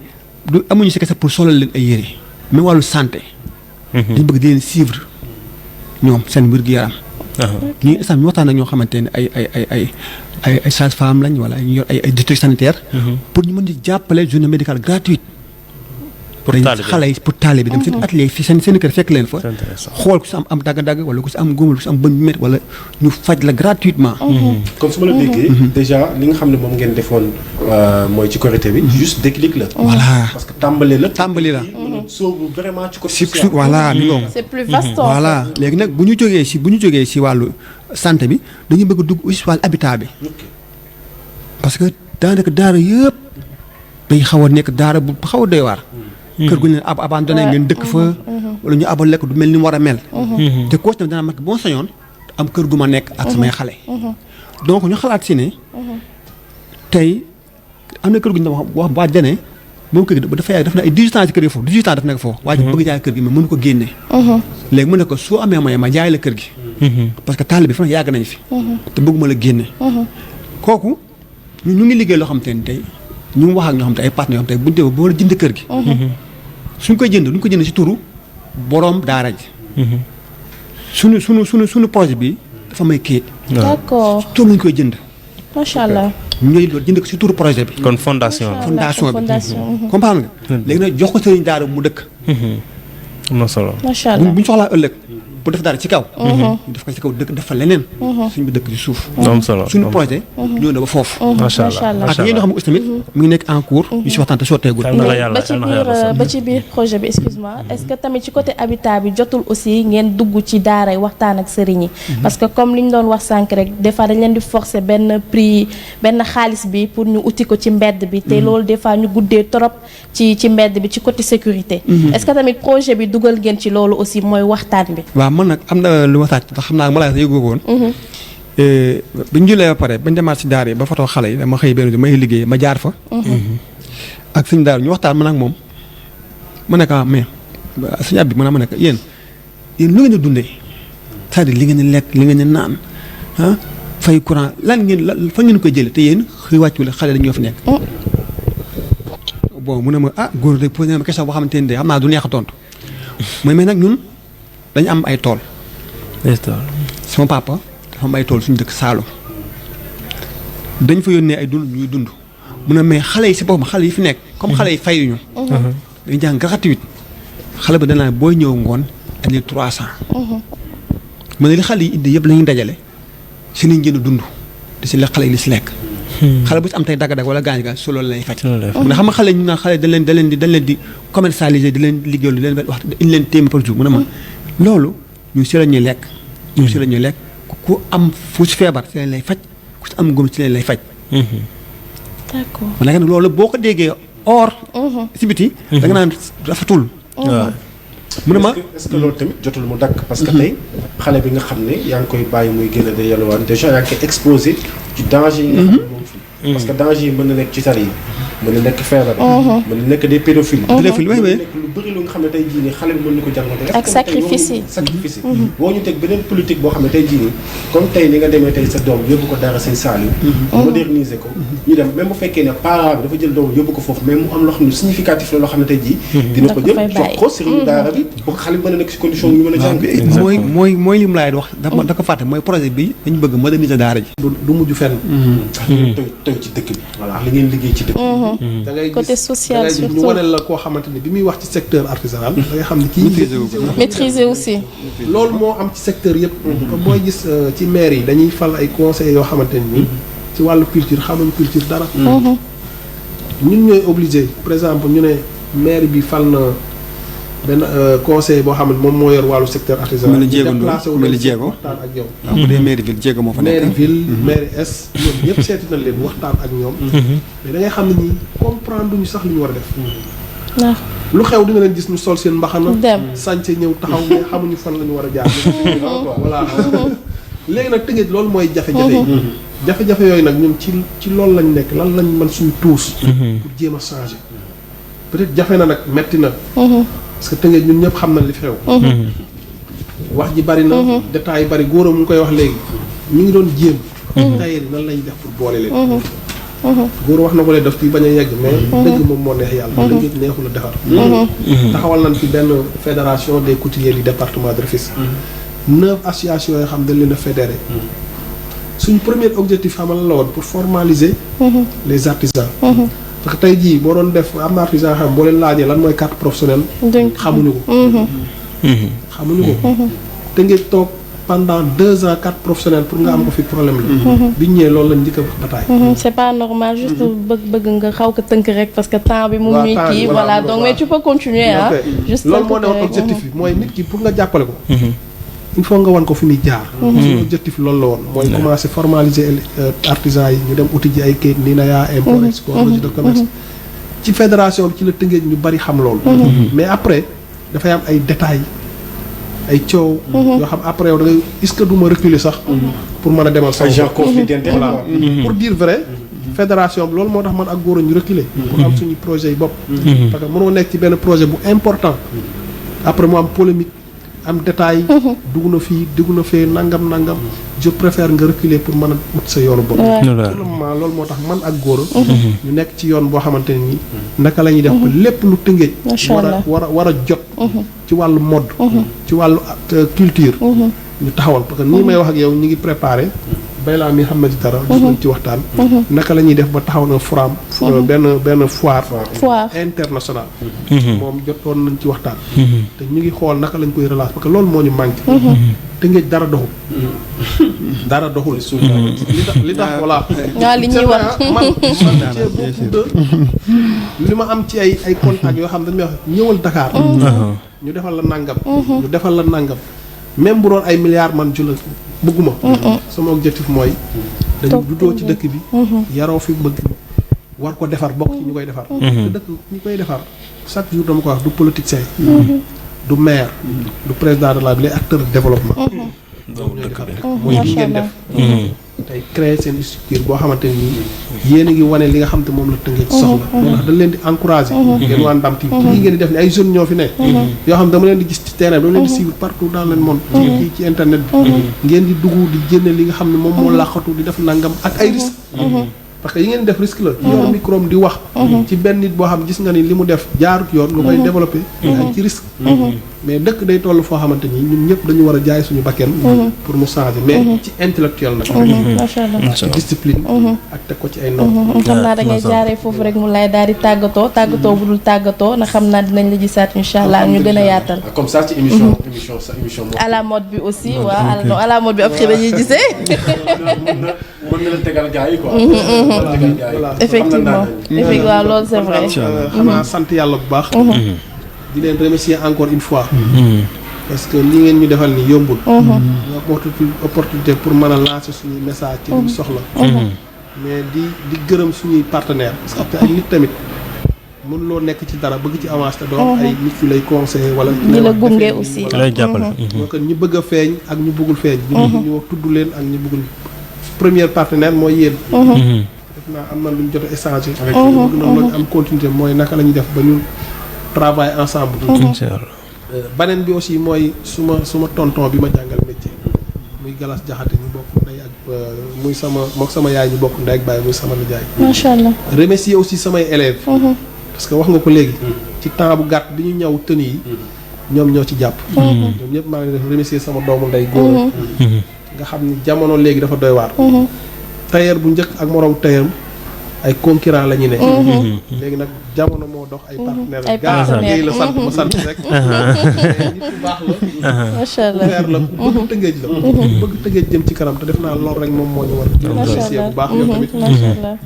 du amuñu si kese pour solal leen ay yére mais wàllu santé dañu bëgg di leen suivre ñoom seen wér-gu-yaram ñu instant ñu waxtaan ak ñoo xamante ne ay sage-femme lañ wala ñu yor ay district sanitaire pour ñu mën di jàppale journée médicale gratuite xale yi pour taalibe dem seen atelier fi seen kër fekk leen fa xool ku si am dagg-dagg wala ku si am góomal ku si am bëñ bu métti wala ñu faj la gratuitement. comme su ma la déggee déjà li nga xam ne moom ngeen defoon mooy ci Korité bi juste déclic la. voilà parce que tàmbali la. soobu vraiment ci côté social. voilà mi ngoom c'est plus vaste. voilà léegi nag bu ñu jógee si wàllu santé bi dañuy bëgg a dugg aussi si wàllu habitat bi parce que daanaka daara yëpp day xaw a nekk daara bu xaw a doy waar. kër gu ñu abandonné ngeen dëkk fa. wala ñu abal lekk du mel ni mu war a mel. te koo ci dana mag boo sañoon am kër gu ma nekk ak samay xale. donc ñu xalaat si ne. tey am na kër gu ñu wax waa Jane moom kër gi dafa yàgg def na ay 18 ans ci kër gi foofu 18 ans daf nekk foofu. waaye bëgg jaay kër gi mais mënu ko génne. léegi mu ne ko soo amee moyen ma jaay la kër gi. parce que taalibe bi fa yàgg nañ fi. te bëgguma la génne. kooku ñu ngi liggéey loo xam te ne tey ñu ngi wax ak ñoo xam te ay partenaires yoo xam te bu ñu demee ba war a jënd kër gi. suñ koy jënd duñ ko jënd si turu boroom daara ji. suñu projet bi dafa may kayit. d'accord tur lañ koy jënd. macha allah. ñooy loolu jënd ko si turu projet bi. kon fondation bi comprendre nga. léegi nag jox ko sëriñ daara mu dëkk. am na solo. macha allah bu ñu soxlaa ëllëg bu def dara ci kaw. ñu def ko ci kaw dëkk def fa leneen. suñ bi dëkk ci suuf. am solo suñu projet. ñëw na ba foofu. macha allah ak yéen ñoo xam ne aussi tamit mu ngi nekk en cours. ñu si waxtaan te sotteegul. ba ci biir projet bi excuse-moi est-ce que tamit ci côté habitat bi jotul aussi ngeen dugg ci daara yi waxtaan ak sëriñ yi. parce que comme li ñu doon wax sànq rek des fois dañ leen di forcer benn prix benn xaalis bi pour ñu uti ko ci mbedd bi. te loolu des fois ñu guddee trop ci mbedd bi ci côté sécurité. est-ce que tamit projet bi dugal ngeen ci loolu aussi mooy waxtaan bi. man nag am na lu ma sàcc ndax xam naa ma laa sa yëgoo woon. bi ñu jullee ba pare bañ demaat si daara yi ba fatoo xale yi dama xëy benn may liggéey ma jaar fa. ak suñu daara ñu waxtaan man ak moom ma ne ko mais suñu ab bi ma ne ko yéen lu ngeen di dundee c'est-à-dire li ngeen di lekk li ngeen di naan fay courant lan ngeen fan ngeen koy jëlee te yéen xëy wàccu la xale la ñoo fi nekk. bon mu ne ma góor de posé na ma question boo xamante ne de xam naa du neex a tontu mais nag ñun. dañu am ay tool. sama papa dafa am ay tool suñu dëkk Saalum dañ fa yónnee ay dund ñuy dund mu ne mais xale yi si boppam xale yi fi nekk comme xale yi fayuñu. dañuy jàng gratuit xale ba danaa booy ñëw ngoon andi 300. mu ne li xale yi indi yëpp la ñuy dajale si nañ jënd dund di si lekk xale yi li si lekk. xale bu si am tey dagg-dagg wala gaañ ga su loolu lay faj. mu ne xam nga xale ñu naan xale dañ leen di commercialiser di leen liggéeyal di leen wax indi leen téeméer par jour mu ne ma. loolu ñu si la ñuy lekk. ñu si la ñuy lekk ku am fu si feebar si leen lay faj ku si am góom si leen lay faj. d'accord man nag loolu boo ko déggee or. si biti da nga naan rafetul. waaw mu ne ma est-ce que loolu tamit jotul mu dakk parce que tey xale bi nga xam ne yaa ngi koy bàyyi muy génn de yalwaan déjà yaa ngi koy exposé ci danger yi nga xam ne moom fii. parce que danger yi mën na nekk ci tali yi. mën na nekk feebar. mën na nekk des pédophiles. pédophile oui oui. nekk lu bëri lu nga xam ne tey jii nii xale bi mën na ko jàngatee. ak sacrifice yi sacrifice yi. boo ñu teg beneen politique boo xam ne tey jii nii comme tey ni nga demee tey sa doom yóbbu ko dara say saal yi. moderniser ko ñu dem même bu fekkee ne parent bi dafa jël doom yóbbu ko foofu mais mu am loo xam ne significatif la loo xam ne tey jii. dina ko jël jox ko sëriñu daara bi pour que xale bi mën a nekk si condition yu mën a jàng. mooy li mu laay wax da ko fàtte mooy projet bi dañu bëgg moderniser daara ji. du mujj fenn. tey ci dëkk bi. voilà li ngeen liggéey ci dëkk bi. da ngay côté social gis ñu waneel la koo xamante ni bi muy wax ci secteur artisanal da ngay xam ne kii maîtriser aussi. loolu moo am ci secteur yëpp. booy gis ci maire yi dañuy fal ay conseils yoo xamante ni ci wàllu culture xamuñ culture dara. ñun ñooy obligé par exemple ñu ne maire bi fal na benn conseil boo xam ne moom moo yor wàllu secteur artisanal. déplacé wu leen waxtaan ak yow. waaw bu dee mairie ville jéego moo fa nekk. mairie ville mairie est ñoom ñëpp seeti nañ leen waxtaan ak ñoom. mais da ngay xam ne ñii comprendre duñu sax li ñu war a def. lu xew di nga leen gis ñu sol seen mbaxana. dem sañse ñëw taxaw mais xamuñu fan la ñu war a jaar. voilà léegi nag tëggeej loolu mooy jafe-jafe yi. jafe-jafe yooyu nag ñun ci loolu lañ nekk lan lañ mën suñu tuus. pour jéem a changer. peut-être jafe na nag metti na. parce que tëngeej ñun ñëpp xam nañ li fi xew. wax ji bari na. détails yi bari góor mu ngi koy wax léegi ñu ngi doon jéem. tailleur yi nan lañ def pour boole leen. góor wax na ko leen daf ci bañ a yegg mais. dëgg moom moo neex yàlla. dëgg neexul a defar. taxawal nañ fi benn fédération des couturiers du département de Rufisque. 9 associations yoo xam dañ leen a fédéré. suñu premier objectif xamal la woon pour formaliser. les artisans. parce que tey jii boo doon def am na artisan xam boo leen laajee lan mooy carte professionnelle xamuñu ko xamuñu ko te ngeen toog pendant 2 ans carte professionnelle pour nga am ko fi problème la biñ ñëwee loolu lañ njëkk a bataay c'est pas normal juste bëgg nga xaw ko tënk rek parce que temps bi mu ñuy kii voilà donc mais tu peux continuer ah juste loolu moo ne woon objectif bi mooy nit ki pour nga jàppale ko il faut nga wan ko fi muy jaar suñu objectif loolu la woon mooy commencer formaliser artisans yi ñu dem uti ji ay kayit nii na yaa import export registre de commerce ci fédération bi ci la Tëngéej ñu bari xam loolu mais après dafay am ay détails ay coow yoo xam après yow da ngay est-ce que du ma reculer sax pour mën a demal sama genre conflit d'intérêt voilà pour dire vrai fédération bi loolu moo tax man ak góor ñu reculer pour am suñu projet yi bopp parce que mënoo nekk ci benn projet bu important après mu am polémique am détail dugg na fii dugg na fee nangam je préfère nga reculer pour mën a ut sa yoonu bopp vraiment loolu moo tax man ak góor ñu nekk ci yoon boo xamante ne nii naka la ñuy def ba lépp lu Tëngéej war a jot ci wàllu mode ci wàllu culture ñu taxawal parce que nii may wax ak yow ñu ngi préparé Bayla mi xam na ci dara gis nañ ci waxtaan naka la ñuy def ba taxaw na forum benn foire international moom jotoon nañ ci waxtaan te ñu ngi xool naka lañ koy relancer parce que loolu moo ñu manqué Tëngéej dara doxul li tax voilà li ñuy wax man li ma am ci ay contact yoo xam dañ may wax ñëwal Dakar ñu defal la nangam même bu doon ay milliards man ju la bëgguma sama objectif mooy dañu juddoo ci dëkk bi yaroo fi bëgg war ko defar bokk ci ñu koy defar te dëkk ñu koy defar chaque jour dama ko wax du politicien du maire du président de la ville les acteurs de développement mooy li ngeen def tey créer seen structure boo xamante ne nii yéen a ngi wane li nga xam te moom la Tëngéej soxla moo tax dañ leen di encourager ngeen waa Ndam TV lii ngeen di def ni ay jeunes ñoo fi nekk yoo xam dama leen di gis ci terrain bi dama leen di suivre partout dans le monde ci internet bi ngeen di dugg di génne li nga xam ne moom moo làqatu di def nangam ak ay risque parce que yi ngeen def risque la yor micro di wax ci benn nit boo xam gis nga ni li mu def jaarut yoon nga koy développé ak ci risque mais dëkk day toll foo xamante ni ñun ñëpp dañu war a jaay suñu bakken pour mu changer mais ci intellectuel nag ci discipline ak teg ko ci ay normes xam naa da ngay jaaree foofu rek mu lay daal di tàggatoo bu dul tàggatoo na xam naa dinañ la gisaat incha allah ñu gën a yaatal comme ça ci émission à la mode bi aussi waaw à la mode bi après dañuy gisee mën na la tegal gars yi quoi effectivement loolu c'est vrai xanaa sant yàlla bu baax di leen remercier encore une fois parce que li ngeen ñu defal ni yombul opportunité pour mën a lancer suñuy message ci li soxla mais di gërëm suñuy partenaire parce que ay nit tamit mën loo nekk ci dara bëgg ci avancer te doo ay nit yu lay conseiller wala di la gunge aussi lay jàppale donc ñu bëgg a feeñ ak ñu bëggul feeñ ñu wax tudd leen ak ñu bëggul premier partenaire mooy yéen def naa am na lu ñu jot a échanger avec bëgg na loolu am continuité mooy naka la ñuy def ba ñu travailler ensemble beneen bi aussi mooy suma tonton bi ma jàngal métier muy Galas Jaxate ñu bokk ndey ak muy mook sama yaay ñu bokk ndey ak baay muy sama nijaay macha allah remercier aussi samay élèves parce que wax nga ko léegi ci temps bu gàtt bi ñu ñëw tën yi ñoom ñoo ci jàpp ñoom ñëpp maa ngi def remercier sama doomu ndey góor nga xam ni jamono léegi dafa doy waar tailleur bu njëkk ak moroom tailleur ay concurrent la ñu ne léegi nag jamono moo dox ay partenaires gaa ngay la sant ma sant rek nit ku baax la macha allah weer la ku bëgg Tëngéej la bëgg Tëngéej jëm ci kanam te def naa loolu rek moom moo ñu war remercier bu baax yow tamit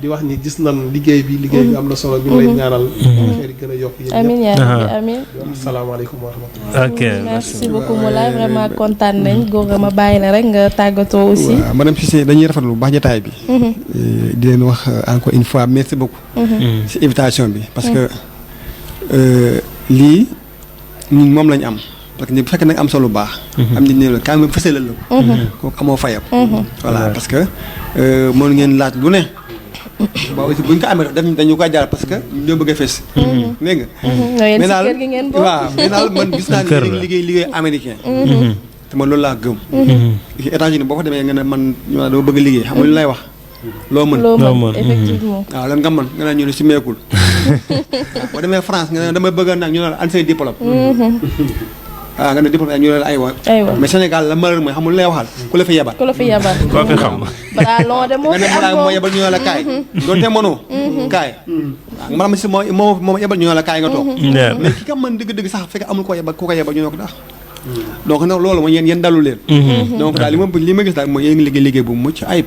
di wax ni gis nan liggéey bi am na solo ñu lay ñaanal affaire yi gën a yokk yéen amiin yaa rabbi amiin asalaamaaleykum wa rahmatulah ok merci beaucoup Moulay vraiment kontaan nañ góor ma bàyyi la rek nga tàggatoo aussi madame Cissé dañuy rafetlu bu baax jotaay bi di leen wax encore une fois merci beaucoup ci invitation bi parce que lii ñun moom lañu am parce que bu fekkee nag am solo lu baax am nit ñi la quand même fësal la kooku amoo fayam voilà parce que mën ngeen laaj lu ne ba aussi buñ ko amee def dañu koy jaar parce que ñoo bëgg a fës dégg nga mais daal waaw mais daal man gis naa ni liggéey américain te man loolu laa gëm États-Unis boo fa demee nga ne man dama bëgg liggéey xam nga lu lay wax loo mën effectivement waaw lan nga mën nga ne ñu ne si meekul boo demee France nga ne damay bëgg nag ñu ne an say diplôme nga ne diplôme ñu la aywa mais Sénégal la malheur mooy xamul lay waxal ku la fi yebal ku la fi yebal koo fi xam balaa loo de moo nga ne balaa moo yebal ñu la kaay doo te mënoo kaay maanaam si moo yebal ñu la kaay nga toog mais ki ka mën dëgg-dëgg sax fekk amul ko yebal ku ko yebal ñu ne ko dax donc nag loolu mooy yéen dalu leen donc daal li ma gis daal mooy yéen ngi liggéey bu mucc ayib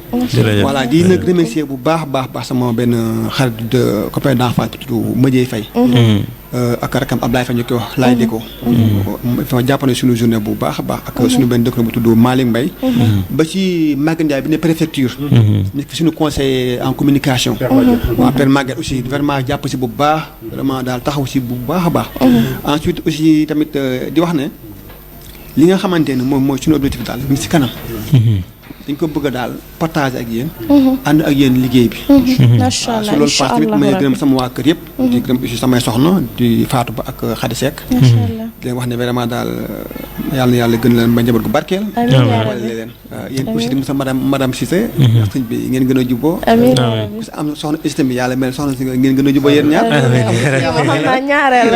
voilà di nag remercier bu baax sama benn xarit de copain d'enfance tudd Madieye Faye ak rakam Ablaye Faye ñu koy wax laay di ko fa jàppane suñu journée bu baax a baax ak suñu benn dëkk bu tudd Malick Mbaye ba ci Maguette Ndiaye bi ne préfecture nekk suñu conseiller en communication waaw Père Maguette aussi vraiment jàpp si bu baax vraiment daal taxaw si bu baax a baax ensuite aussi tamit di wax ne li nga xamante ne moom mooy suñu objectif daal mi ngi si kanam dañ ko bëgg a daal partager ak yéen ànd ak yéen liggéey bi macha allah su loolu pass tamit may gërëm sama waa kër yëpp di gërëm aussi samay soxna di Fatou Ba ak Khady Seck di leen wax ne vraiment daal yàlla gën leen ba njaboot gu barkeel wala leen yéen aussi di madame Cissé sëñ bi ngeen gën a juboo ku si am soxna istam bi yàlla mel soxna si ngeen gën a juboo yéen ñaar xam naa ñaareel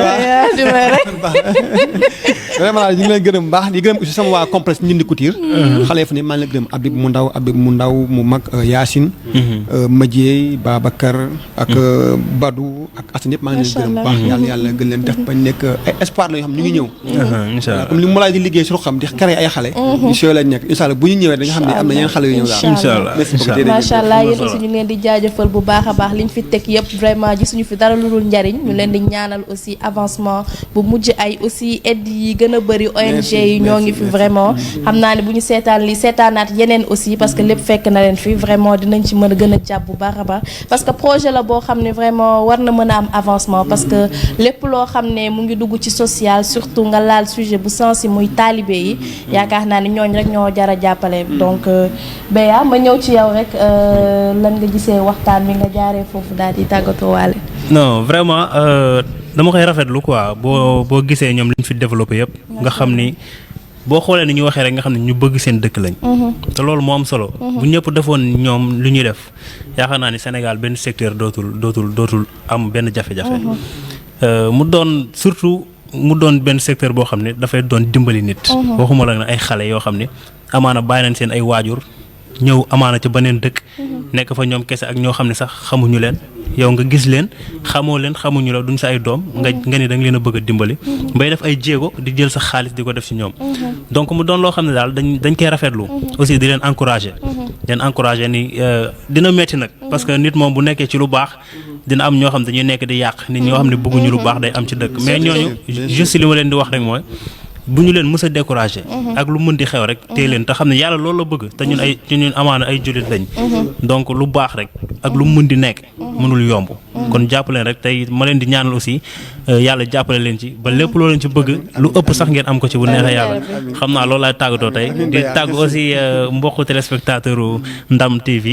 di may rek vraiment ñu ngi leen gërëm baax di gërëm aussi sama waa complexe Ndindy Couture xale fu ne maa ngi leen gërëm Abib mu ndaw mu mag Yacine Madieye Babacar ak Badou ak Assane yëpp maa ngi leen gërëm baax yàlla gën leen def ba nekk ay espoir la yoo xam ñu ngi ñëw inshallah comme li mu laay di liggéey su xam di créer ay xale incha allah nekk incha allah bu ñu ñëwee dañu xam ne am na yeneen xale yu ñëw daal inshallah macha allah yéen aussi ñu ngi leen di jaajëfal bu baax a baax liñ fi teg yëpp vraiment gisuñu fi dara lu dul njariñ ñu leen di ñaanal aussi avancement bu mujj ay aussi aide yi gën a bëri ONG yi ñoo ngi fi vraiment xam naa ne bu ñu seetaan li seetaanaat yeneen aussi parce que lépp fekk na leen fi vraiment dinañ ci mën a gën a jàpp bu baax a baax parce que projet la boo xam ne vraiment war na mën a am avancement parce que lépp loo xam ne mu ngi dugg ci social surtout nga laal sujet bu sens yi muy taalibe yi yaakaar naa ne ñooñ rek ñoo jar a jàppale donc Béya ma ñëw ci yow rek lan nga gisee waxtaan bi nga jaaree foofu daal di tàggatoo waale non vraiment dama koy rafetlu quoi boo gisee ñoom liñ fi développé yëpp nga xam ni boo xoolee ni ñu waxee rek nga xam ne ñu bëgg seen dëkk lañ te loolu moo am solo bu ñëpp defoon ñoom lu ñuy def yaakaar naa ni Sénégal benn secteur dootul am benn jafe-jafe mu doon benn secteur boo xam ne dafay doon dimbali nit waxuma la ne ay xale yoo xam ne amaana bàyyi nañ seen ay waajur ñëw amaana ci beneen dëkk nekk fa ñoom kese ak ñoo xam ne sax xamuñu leen yow nga gis leen xamuñu la duñ sa ay doom nga ni da nga leen a bëgg a dimbali bay def ay jéego di jël sa xaalis di ko def ci ñoom donc mu doon loo xam ne daal dañ koy rafetlu aussi di leen encourager ni dina metti nag parce que nit moom bu nekkee ci lu baax dina am ñoo xam dañuy nekk di yàq nit ñoo xam ne bëgguñu lu baax day am ci dëkk mais ñooñu juste li ma leen di wax rek mooy bu ñu leen mës a décourager ak lu mën di xew rek tey leen te xam ne yàlla loolu la bëgg te ñun amaana ay jullit lañ donc lu baax rek ak lu mën di nekk mënul yomb kon jàppaleen rek tey ma leen di ñaanal aussi yàlla jàppale leen ci ba lépp loo leen ci bëgg lu ëpp sax ngeen am ko ci bu neexee yàlla xam naa loolu laay tàggatoo tey di tàgg aussi mbokku téléspectateur Ndam TV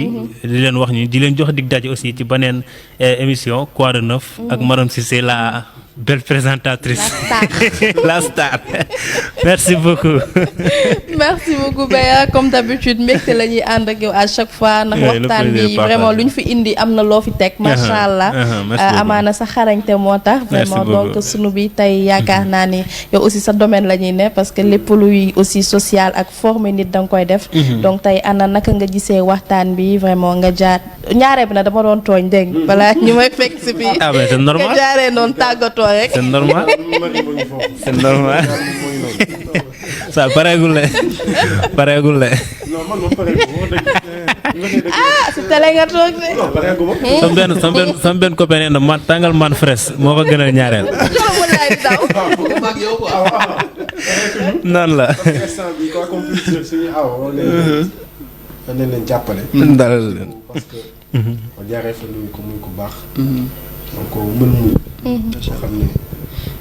di leen wax ni di leen jox dig daje aussi ci beneen émission Quoi de Neuf ak Madame Cissé la belle présentatrice la star merci beaucoup Béya comme d'habitude mbégte la ñuy ànd ak yow à chaque fois ndax waxtaan bi vraiment lu ñu fi indi am na loo fi teg macha allah amaana sa xarañte moo tax vraiment donc sunu bi tey yaakaar naa ni yow aussi sa domaine la ñuy ne parce que lépp luy aussi social ak former nit da nga koy def donc tey ana naka nga gisee waxtaan bi vraiment nga jaar ñaaree bi na dama doon tooñ dégg balaa ñu may fekk si fii nga jaaree noonu tàggatoo rek c'est normal c'est normal ça pareegul le non man moom pareegul si télé nga toog de sama benn copain nee na man tàngal man fraise moo ko gënal ñaareel noonu la instant bi quoi comme plus suñu aw leen leen jàppale dalal leen parce que on jaaree fa nuyu ko muy ko baax donc mën mu soo xam ne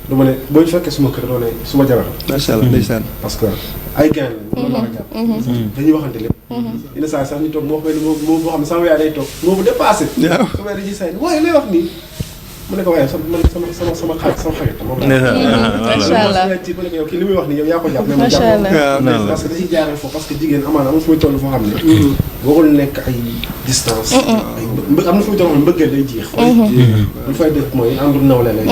du ma ne boo ñu fekkee suma kër doo ne suma jabar macha allah ndeysaan parce que ay gain la mën naa ko jàpp dañuy waxante lépp yenn saa sax ñu toog moo xam ne moo xam ne sama yaay day toog moo bu dépassé sama yaay dañuy say waaye lay wax nii mu ne ko waaye sama xarit moom macha allah ma ne ko yow kii li muy wax nii yow yaa ko jàpp mais macha allah parce que da ciy jaaree foofu parce que jigéen amaana am na fu muy toll foo xam ne warul nekk ay distance am na fu muy toll mbëggeel day jeex lu fay def mooy àndu nawle lay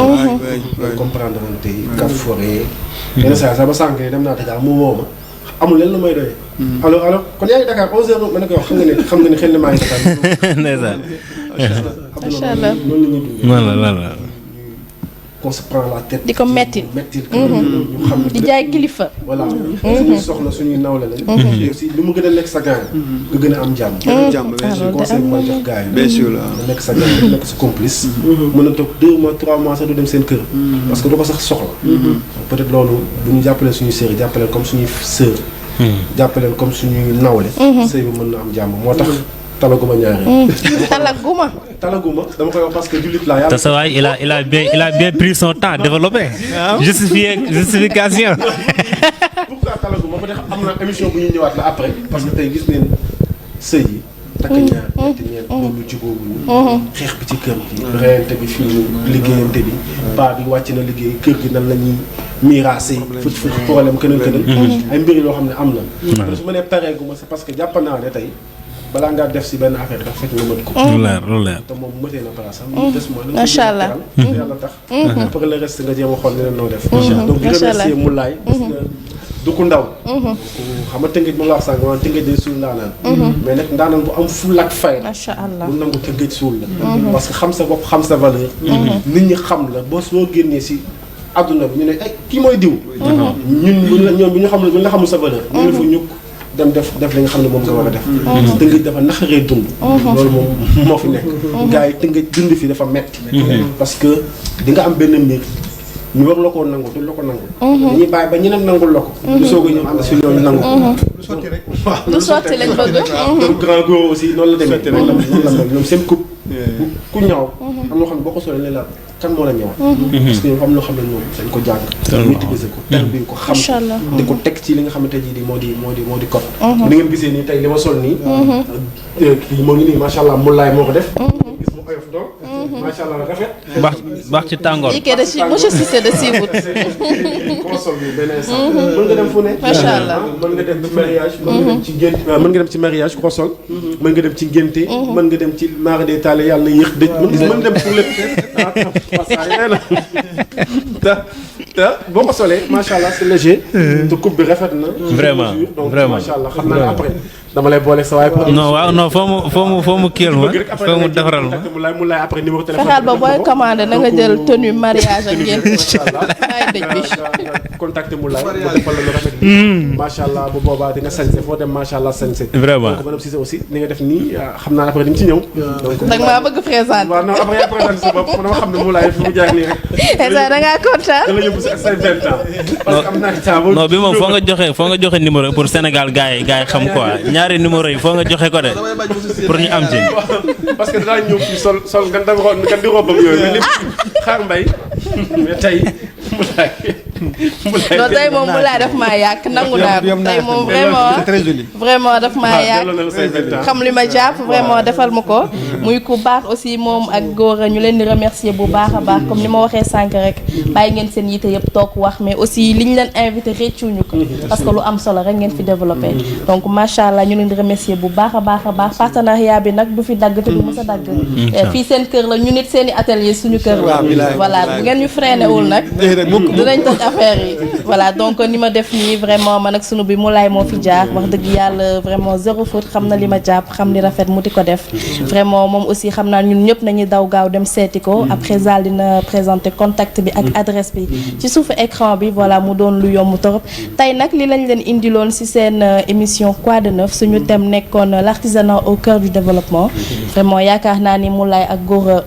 comprendre ante kaf forêt yenn saa sax ba sànq dem naa Dakar mu woo ma amul leen lu may doyee alors kon yaa ngi Dakar 11h ma ne ko wax xam nga ne xel ne maa ngi Dakar ndeysaan macha allah loolu la ñuy dundee voilà qu'on se prend la tête di ko mettil ñu xam ne di jaay kilifa voilà suñuy soxna suñuy nawle lañ aussi lu mu gën a nekk sa gaañ nga gën a am jàmm conseil bi may jox gars yi bien sûr la nga nekk sa gaañ nekk sa complice mën a toog 2 mois 3 mois sax du dem seen kër parce que du ko sax soxla peut-être loolu bu ñu jàppalee suñuy sœur yi jàppaleen comme suñuy sœur jàppaleen comme suñuy nawle sëy bi mën na am jàmm moo tax talaguma ñaari talaguma dama koy wax parce que jullit laa te sa waay il a bien pris son temps développé justification pourquoi talaguma ba tax am na émission bu ñuy ñëwaat la après parce que tey gis neen sëy yi takk ñaar ñetti ñeent loolu jubóowuñu xeex bi ci kër gi reyante bi fii liggéeyante bi paa bi wàcc na liggéey kër gi nan la ñuy miraase fut problème kënal ay mbiri loo xam ne am na su ma nee pareeguma c'est parce que jàpp naa ne tey balaa ngaa def si benn affaire dafa fekk nga mët ko. lu leer te moom mëtee na place am. des mooy macha allah yàlla tax. après le reste nga jéem a xool neneen noo def. donc di remercier Moulay. parce que du ku ndaw. xam nga tëngëj moom la wax sànq maanaam tëngëj day suul ndaanaan. mais nag ndaanaan bu am fulla ak fayda. macha allah bu nangu tëngëj suul la. parce que xam sa bopp xam sa valeur. nit ñi xam la boo soo génnee si adduna bi ñu ne ay kii mooy diw. ñun bu ñu xamul sa valeur. ñu ne fa ñukk dem def li nga xam ne moom nga war a def. tëngëj dafa naxaree dund. loolu moom moo fi nekk. gars yi tëngëj dund fi dafa metti parce que di nga am benn mbir ñu war la koo nangu duñ la ko nangu. dañuy bàyyi ba ñeneen nangul la ko. du soog a ñëw ànd si loolu nangu. du sotti rek. waaw du sotti lañ bëgg. donc grand go aussi noonu la demee. noonu la mel ñoom seen coupe. ku ñaaw. am loo xam ne boo ko solee ne la kan moo la ñëwaat. parce que ñoom am loo xam ne ñoom dañ ko jàng. maîtriser ko terbi ko xam. macha allah di ko teg ci li nga xamante ji moo di code. ni ngeen gisee nii tey li ma sol nii. kii moo ngi nii macha allah Moulay moo ko def. gis mu oyof donc. macha allah rafet. baax ci tàngoor. lii kay de si monsieur Cissé de Sibout. console bi benn instant. mën nga dem fu ne. macha allah mën nga dem ci mariage. mën nga dem ci gént mën nga dem ci mariage console. mën nga dem ci ngénte. mën nga dem ci mara des taale yàlla yéex dëj. mën nga dem pour lépp. te boo ko solee macha allah c'est léger. te coupe bi rafet na. vraiment donc vraiment macha allah xam naa ne après dama lay boole sa waay. non waaw non foo mu kiyal ma foo mu defaral ma. Moulay après numéro téléphone. fexeel ba booy commandé na nga jël tenue mariage ak ngeen. ay dëj bi. contacté Moulay mu defal la lu rafet. macha allah bu boobaa di nga sañse foo dem macha allah sañse. vraiment donc madame Cissé aussi ni nga def nii xam naa après di nga ci ñëw. donc da nga maa bëgg présenter. waaw non après yaa présenté sa bopp dama xam ne Moulay fi mu jaar nii rek. da ngaa kontaan. da la yóbbu sa 20 ans. parce que am naa temps non bi moom foo nga joxe numéro pour Sénégal gars yi xam quoi ñaari numéro yi foo nga joxe ko de pour ñu am ci. parce que danaa ñëw fii sol nga di robam yooyu mais lépp xaar mbay mais tey non tey moom Moulay daf maa yàq nangu naa tey moom vraiment daf maa yàq xam li ma jàpp vraiment defal ma ko muy ku baax aussi moom ak Gora ñu leen di remercier bu baax a baax comme ni ma waxee sànq rek bàyyi ngeen seen yite yëpp toog wax mais aussi li ñu leen invité réccuñu ko parce que lu am solo rek ngeen fi développé donc macha allah ñu leen di remercier bu baax a baax partenariat bi nag du fi dagg te du mës a dagg fii seen kër la ñu nit seen i atelier suñu kër la voilà bu ngeen ñu freiné wul nag dinañ toj affaire yi voilà donc ni ma def nii vraiment man ak sunu bi Moulay moo fi jaar wax dëgg yàlla vraiment zéro faute xam na li ma jàpp xam li rafet mu di ko def vraiment moom aussi xam naa ñun ñëpp nañuy daw gaaw dem seeti ko après Zal dina présenter contact bi ak adresse bi ci suufu écran bi voilà mu doon lu yomb torop tey nag li lañ leen indiloon ci seen émission Quoi de neuf suñu thème nekkoon l'artisanat au cœur du développement vraiment yaakaar naa ni Moulay ak Gora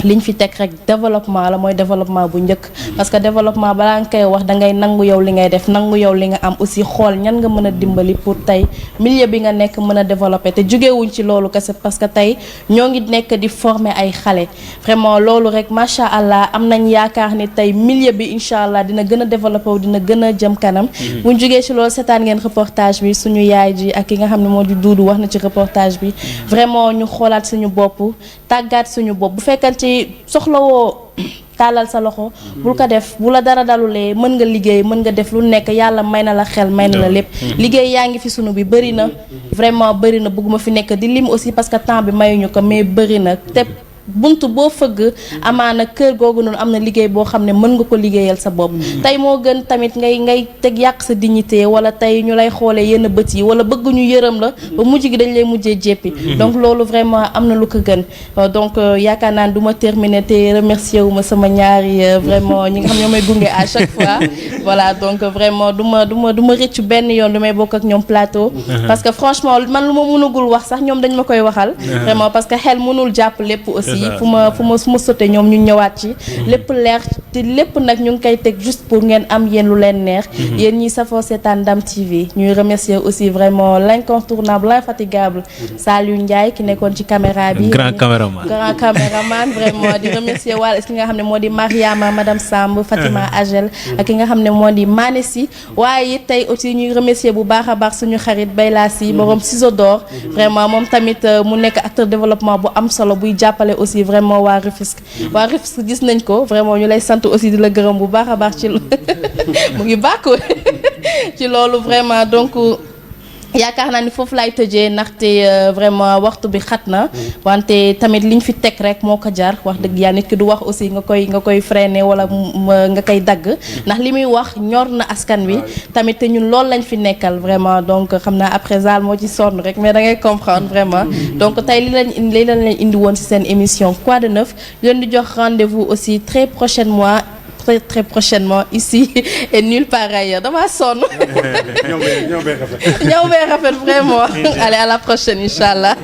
liñ fi teg rek développement la mooy développement bu njëkk parce que développement balaa nga koy wax da ngay nangu yow li ngay def nangu yow li nga am aussi xool ñan nga mën a dimbali pour tey milieu bi nga nekk mën a développer te jógewuñ ci loolu kese parce que tey ñoo ngi nekk di former ay xale vraiment loolu rek macha allah am nañ yaakaar ni tey milieu bi incha allah dina gën a développer wu dina gën a jëm kanam buñ jógee ci loolu seetaan ngeen reportage bi suñu yaay ji ak ki nga xam ne moo di Duudu wax na ci reportage bi vraiment ñu xoolaat suñu bopp tàggaat suñu bopp bu fekkee ci tey soxlawoo tàllal sa loxo bul ko def bu la dara dalulee mën nga liggéey mën nga def lu nekk yàlla may na la xel may na la lépp liggéey yaa ngi fi sunu bi bëri na vraiment bëri na bëgguma fi nekk di lim aussi parce que temps bi mayuñu ko mais bëri na te buntu boo fëgg amaana kër googu noonu am na liggéey boo xam ne mën nga ko liggéeyal sa bopp tey moo gën tamit ngay teg yàq sa dignité wala tey ñu lay xoolee yenn bët yi wala bëgg ñu yërëm la ba mujj gi dañ lay mujjee jéppi donc loolu vraiment am na lu ko gën donc yaakaar naa ne du ma terminer te remercier wu ma sama ñaari vraiment ñi nga xam ñoo may gunge à chaque fois voilà donc vraiment du ma rëccu benn yoon du may bokk ak ñoom plateau parce que franchement man lu ma mënagul wax sax ñoom dañ ma koy waxal vraiment parce que xel mënul jàpp lépp aussi fu ma sote ñoom ñu ñëwaat ci lépp leer te lépp nag ñu ngi koy teg juste pour ngeen am yéen lu leen neex yéen ñi safoo seetaan Ndam TV ñuy remercier aussi vraiment l'incontournable l'infatigable Saliou Ndiaye ki nekkoon ci caméra bi grand caméraman vraiment di remercier waal ki nga xam ne moo di Mariama madame Samb Fatima Agel ak ki nga xam ne moo di Manessi waaye it tey aussi ñuy remercier bu baax a baax suñu xarit Bayla Si borom ciseau d'or vraiment moom tamit mu nekk acteur développement bu am solo buy jàppale aussi vraiment waa Rufisque gis nañ ko vraiment ñu lay sant aussi di la gërëm bu baax a baax ci mu ngi bàkku ci loolu vraiment donc yaakaar naa ni foofu laay tëjee ndaxte vraiment waxtu bi xat na wante tamit liñ fi teg rek moo ko jar wax dëgg yaa nit ki du wax aussi nga koy freiner wala nga koy dagg ndax li muy wax ñor na askan wi tamit te ñun loolu lañ fi nekkal vraiment donc xam naa après Zal moo ci sonn rek mais da ngay comprendre vraiment donc tey li lañ indi woon ci seen émission Quoi de neuf leen di jox rendez-vous aussi très prochainement ici et nulle part ailleurs dama sonn ñëw bee rafet vraiment allez à la prochaine inchallah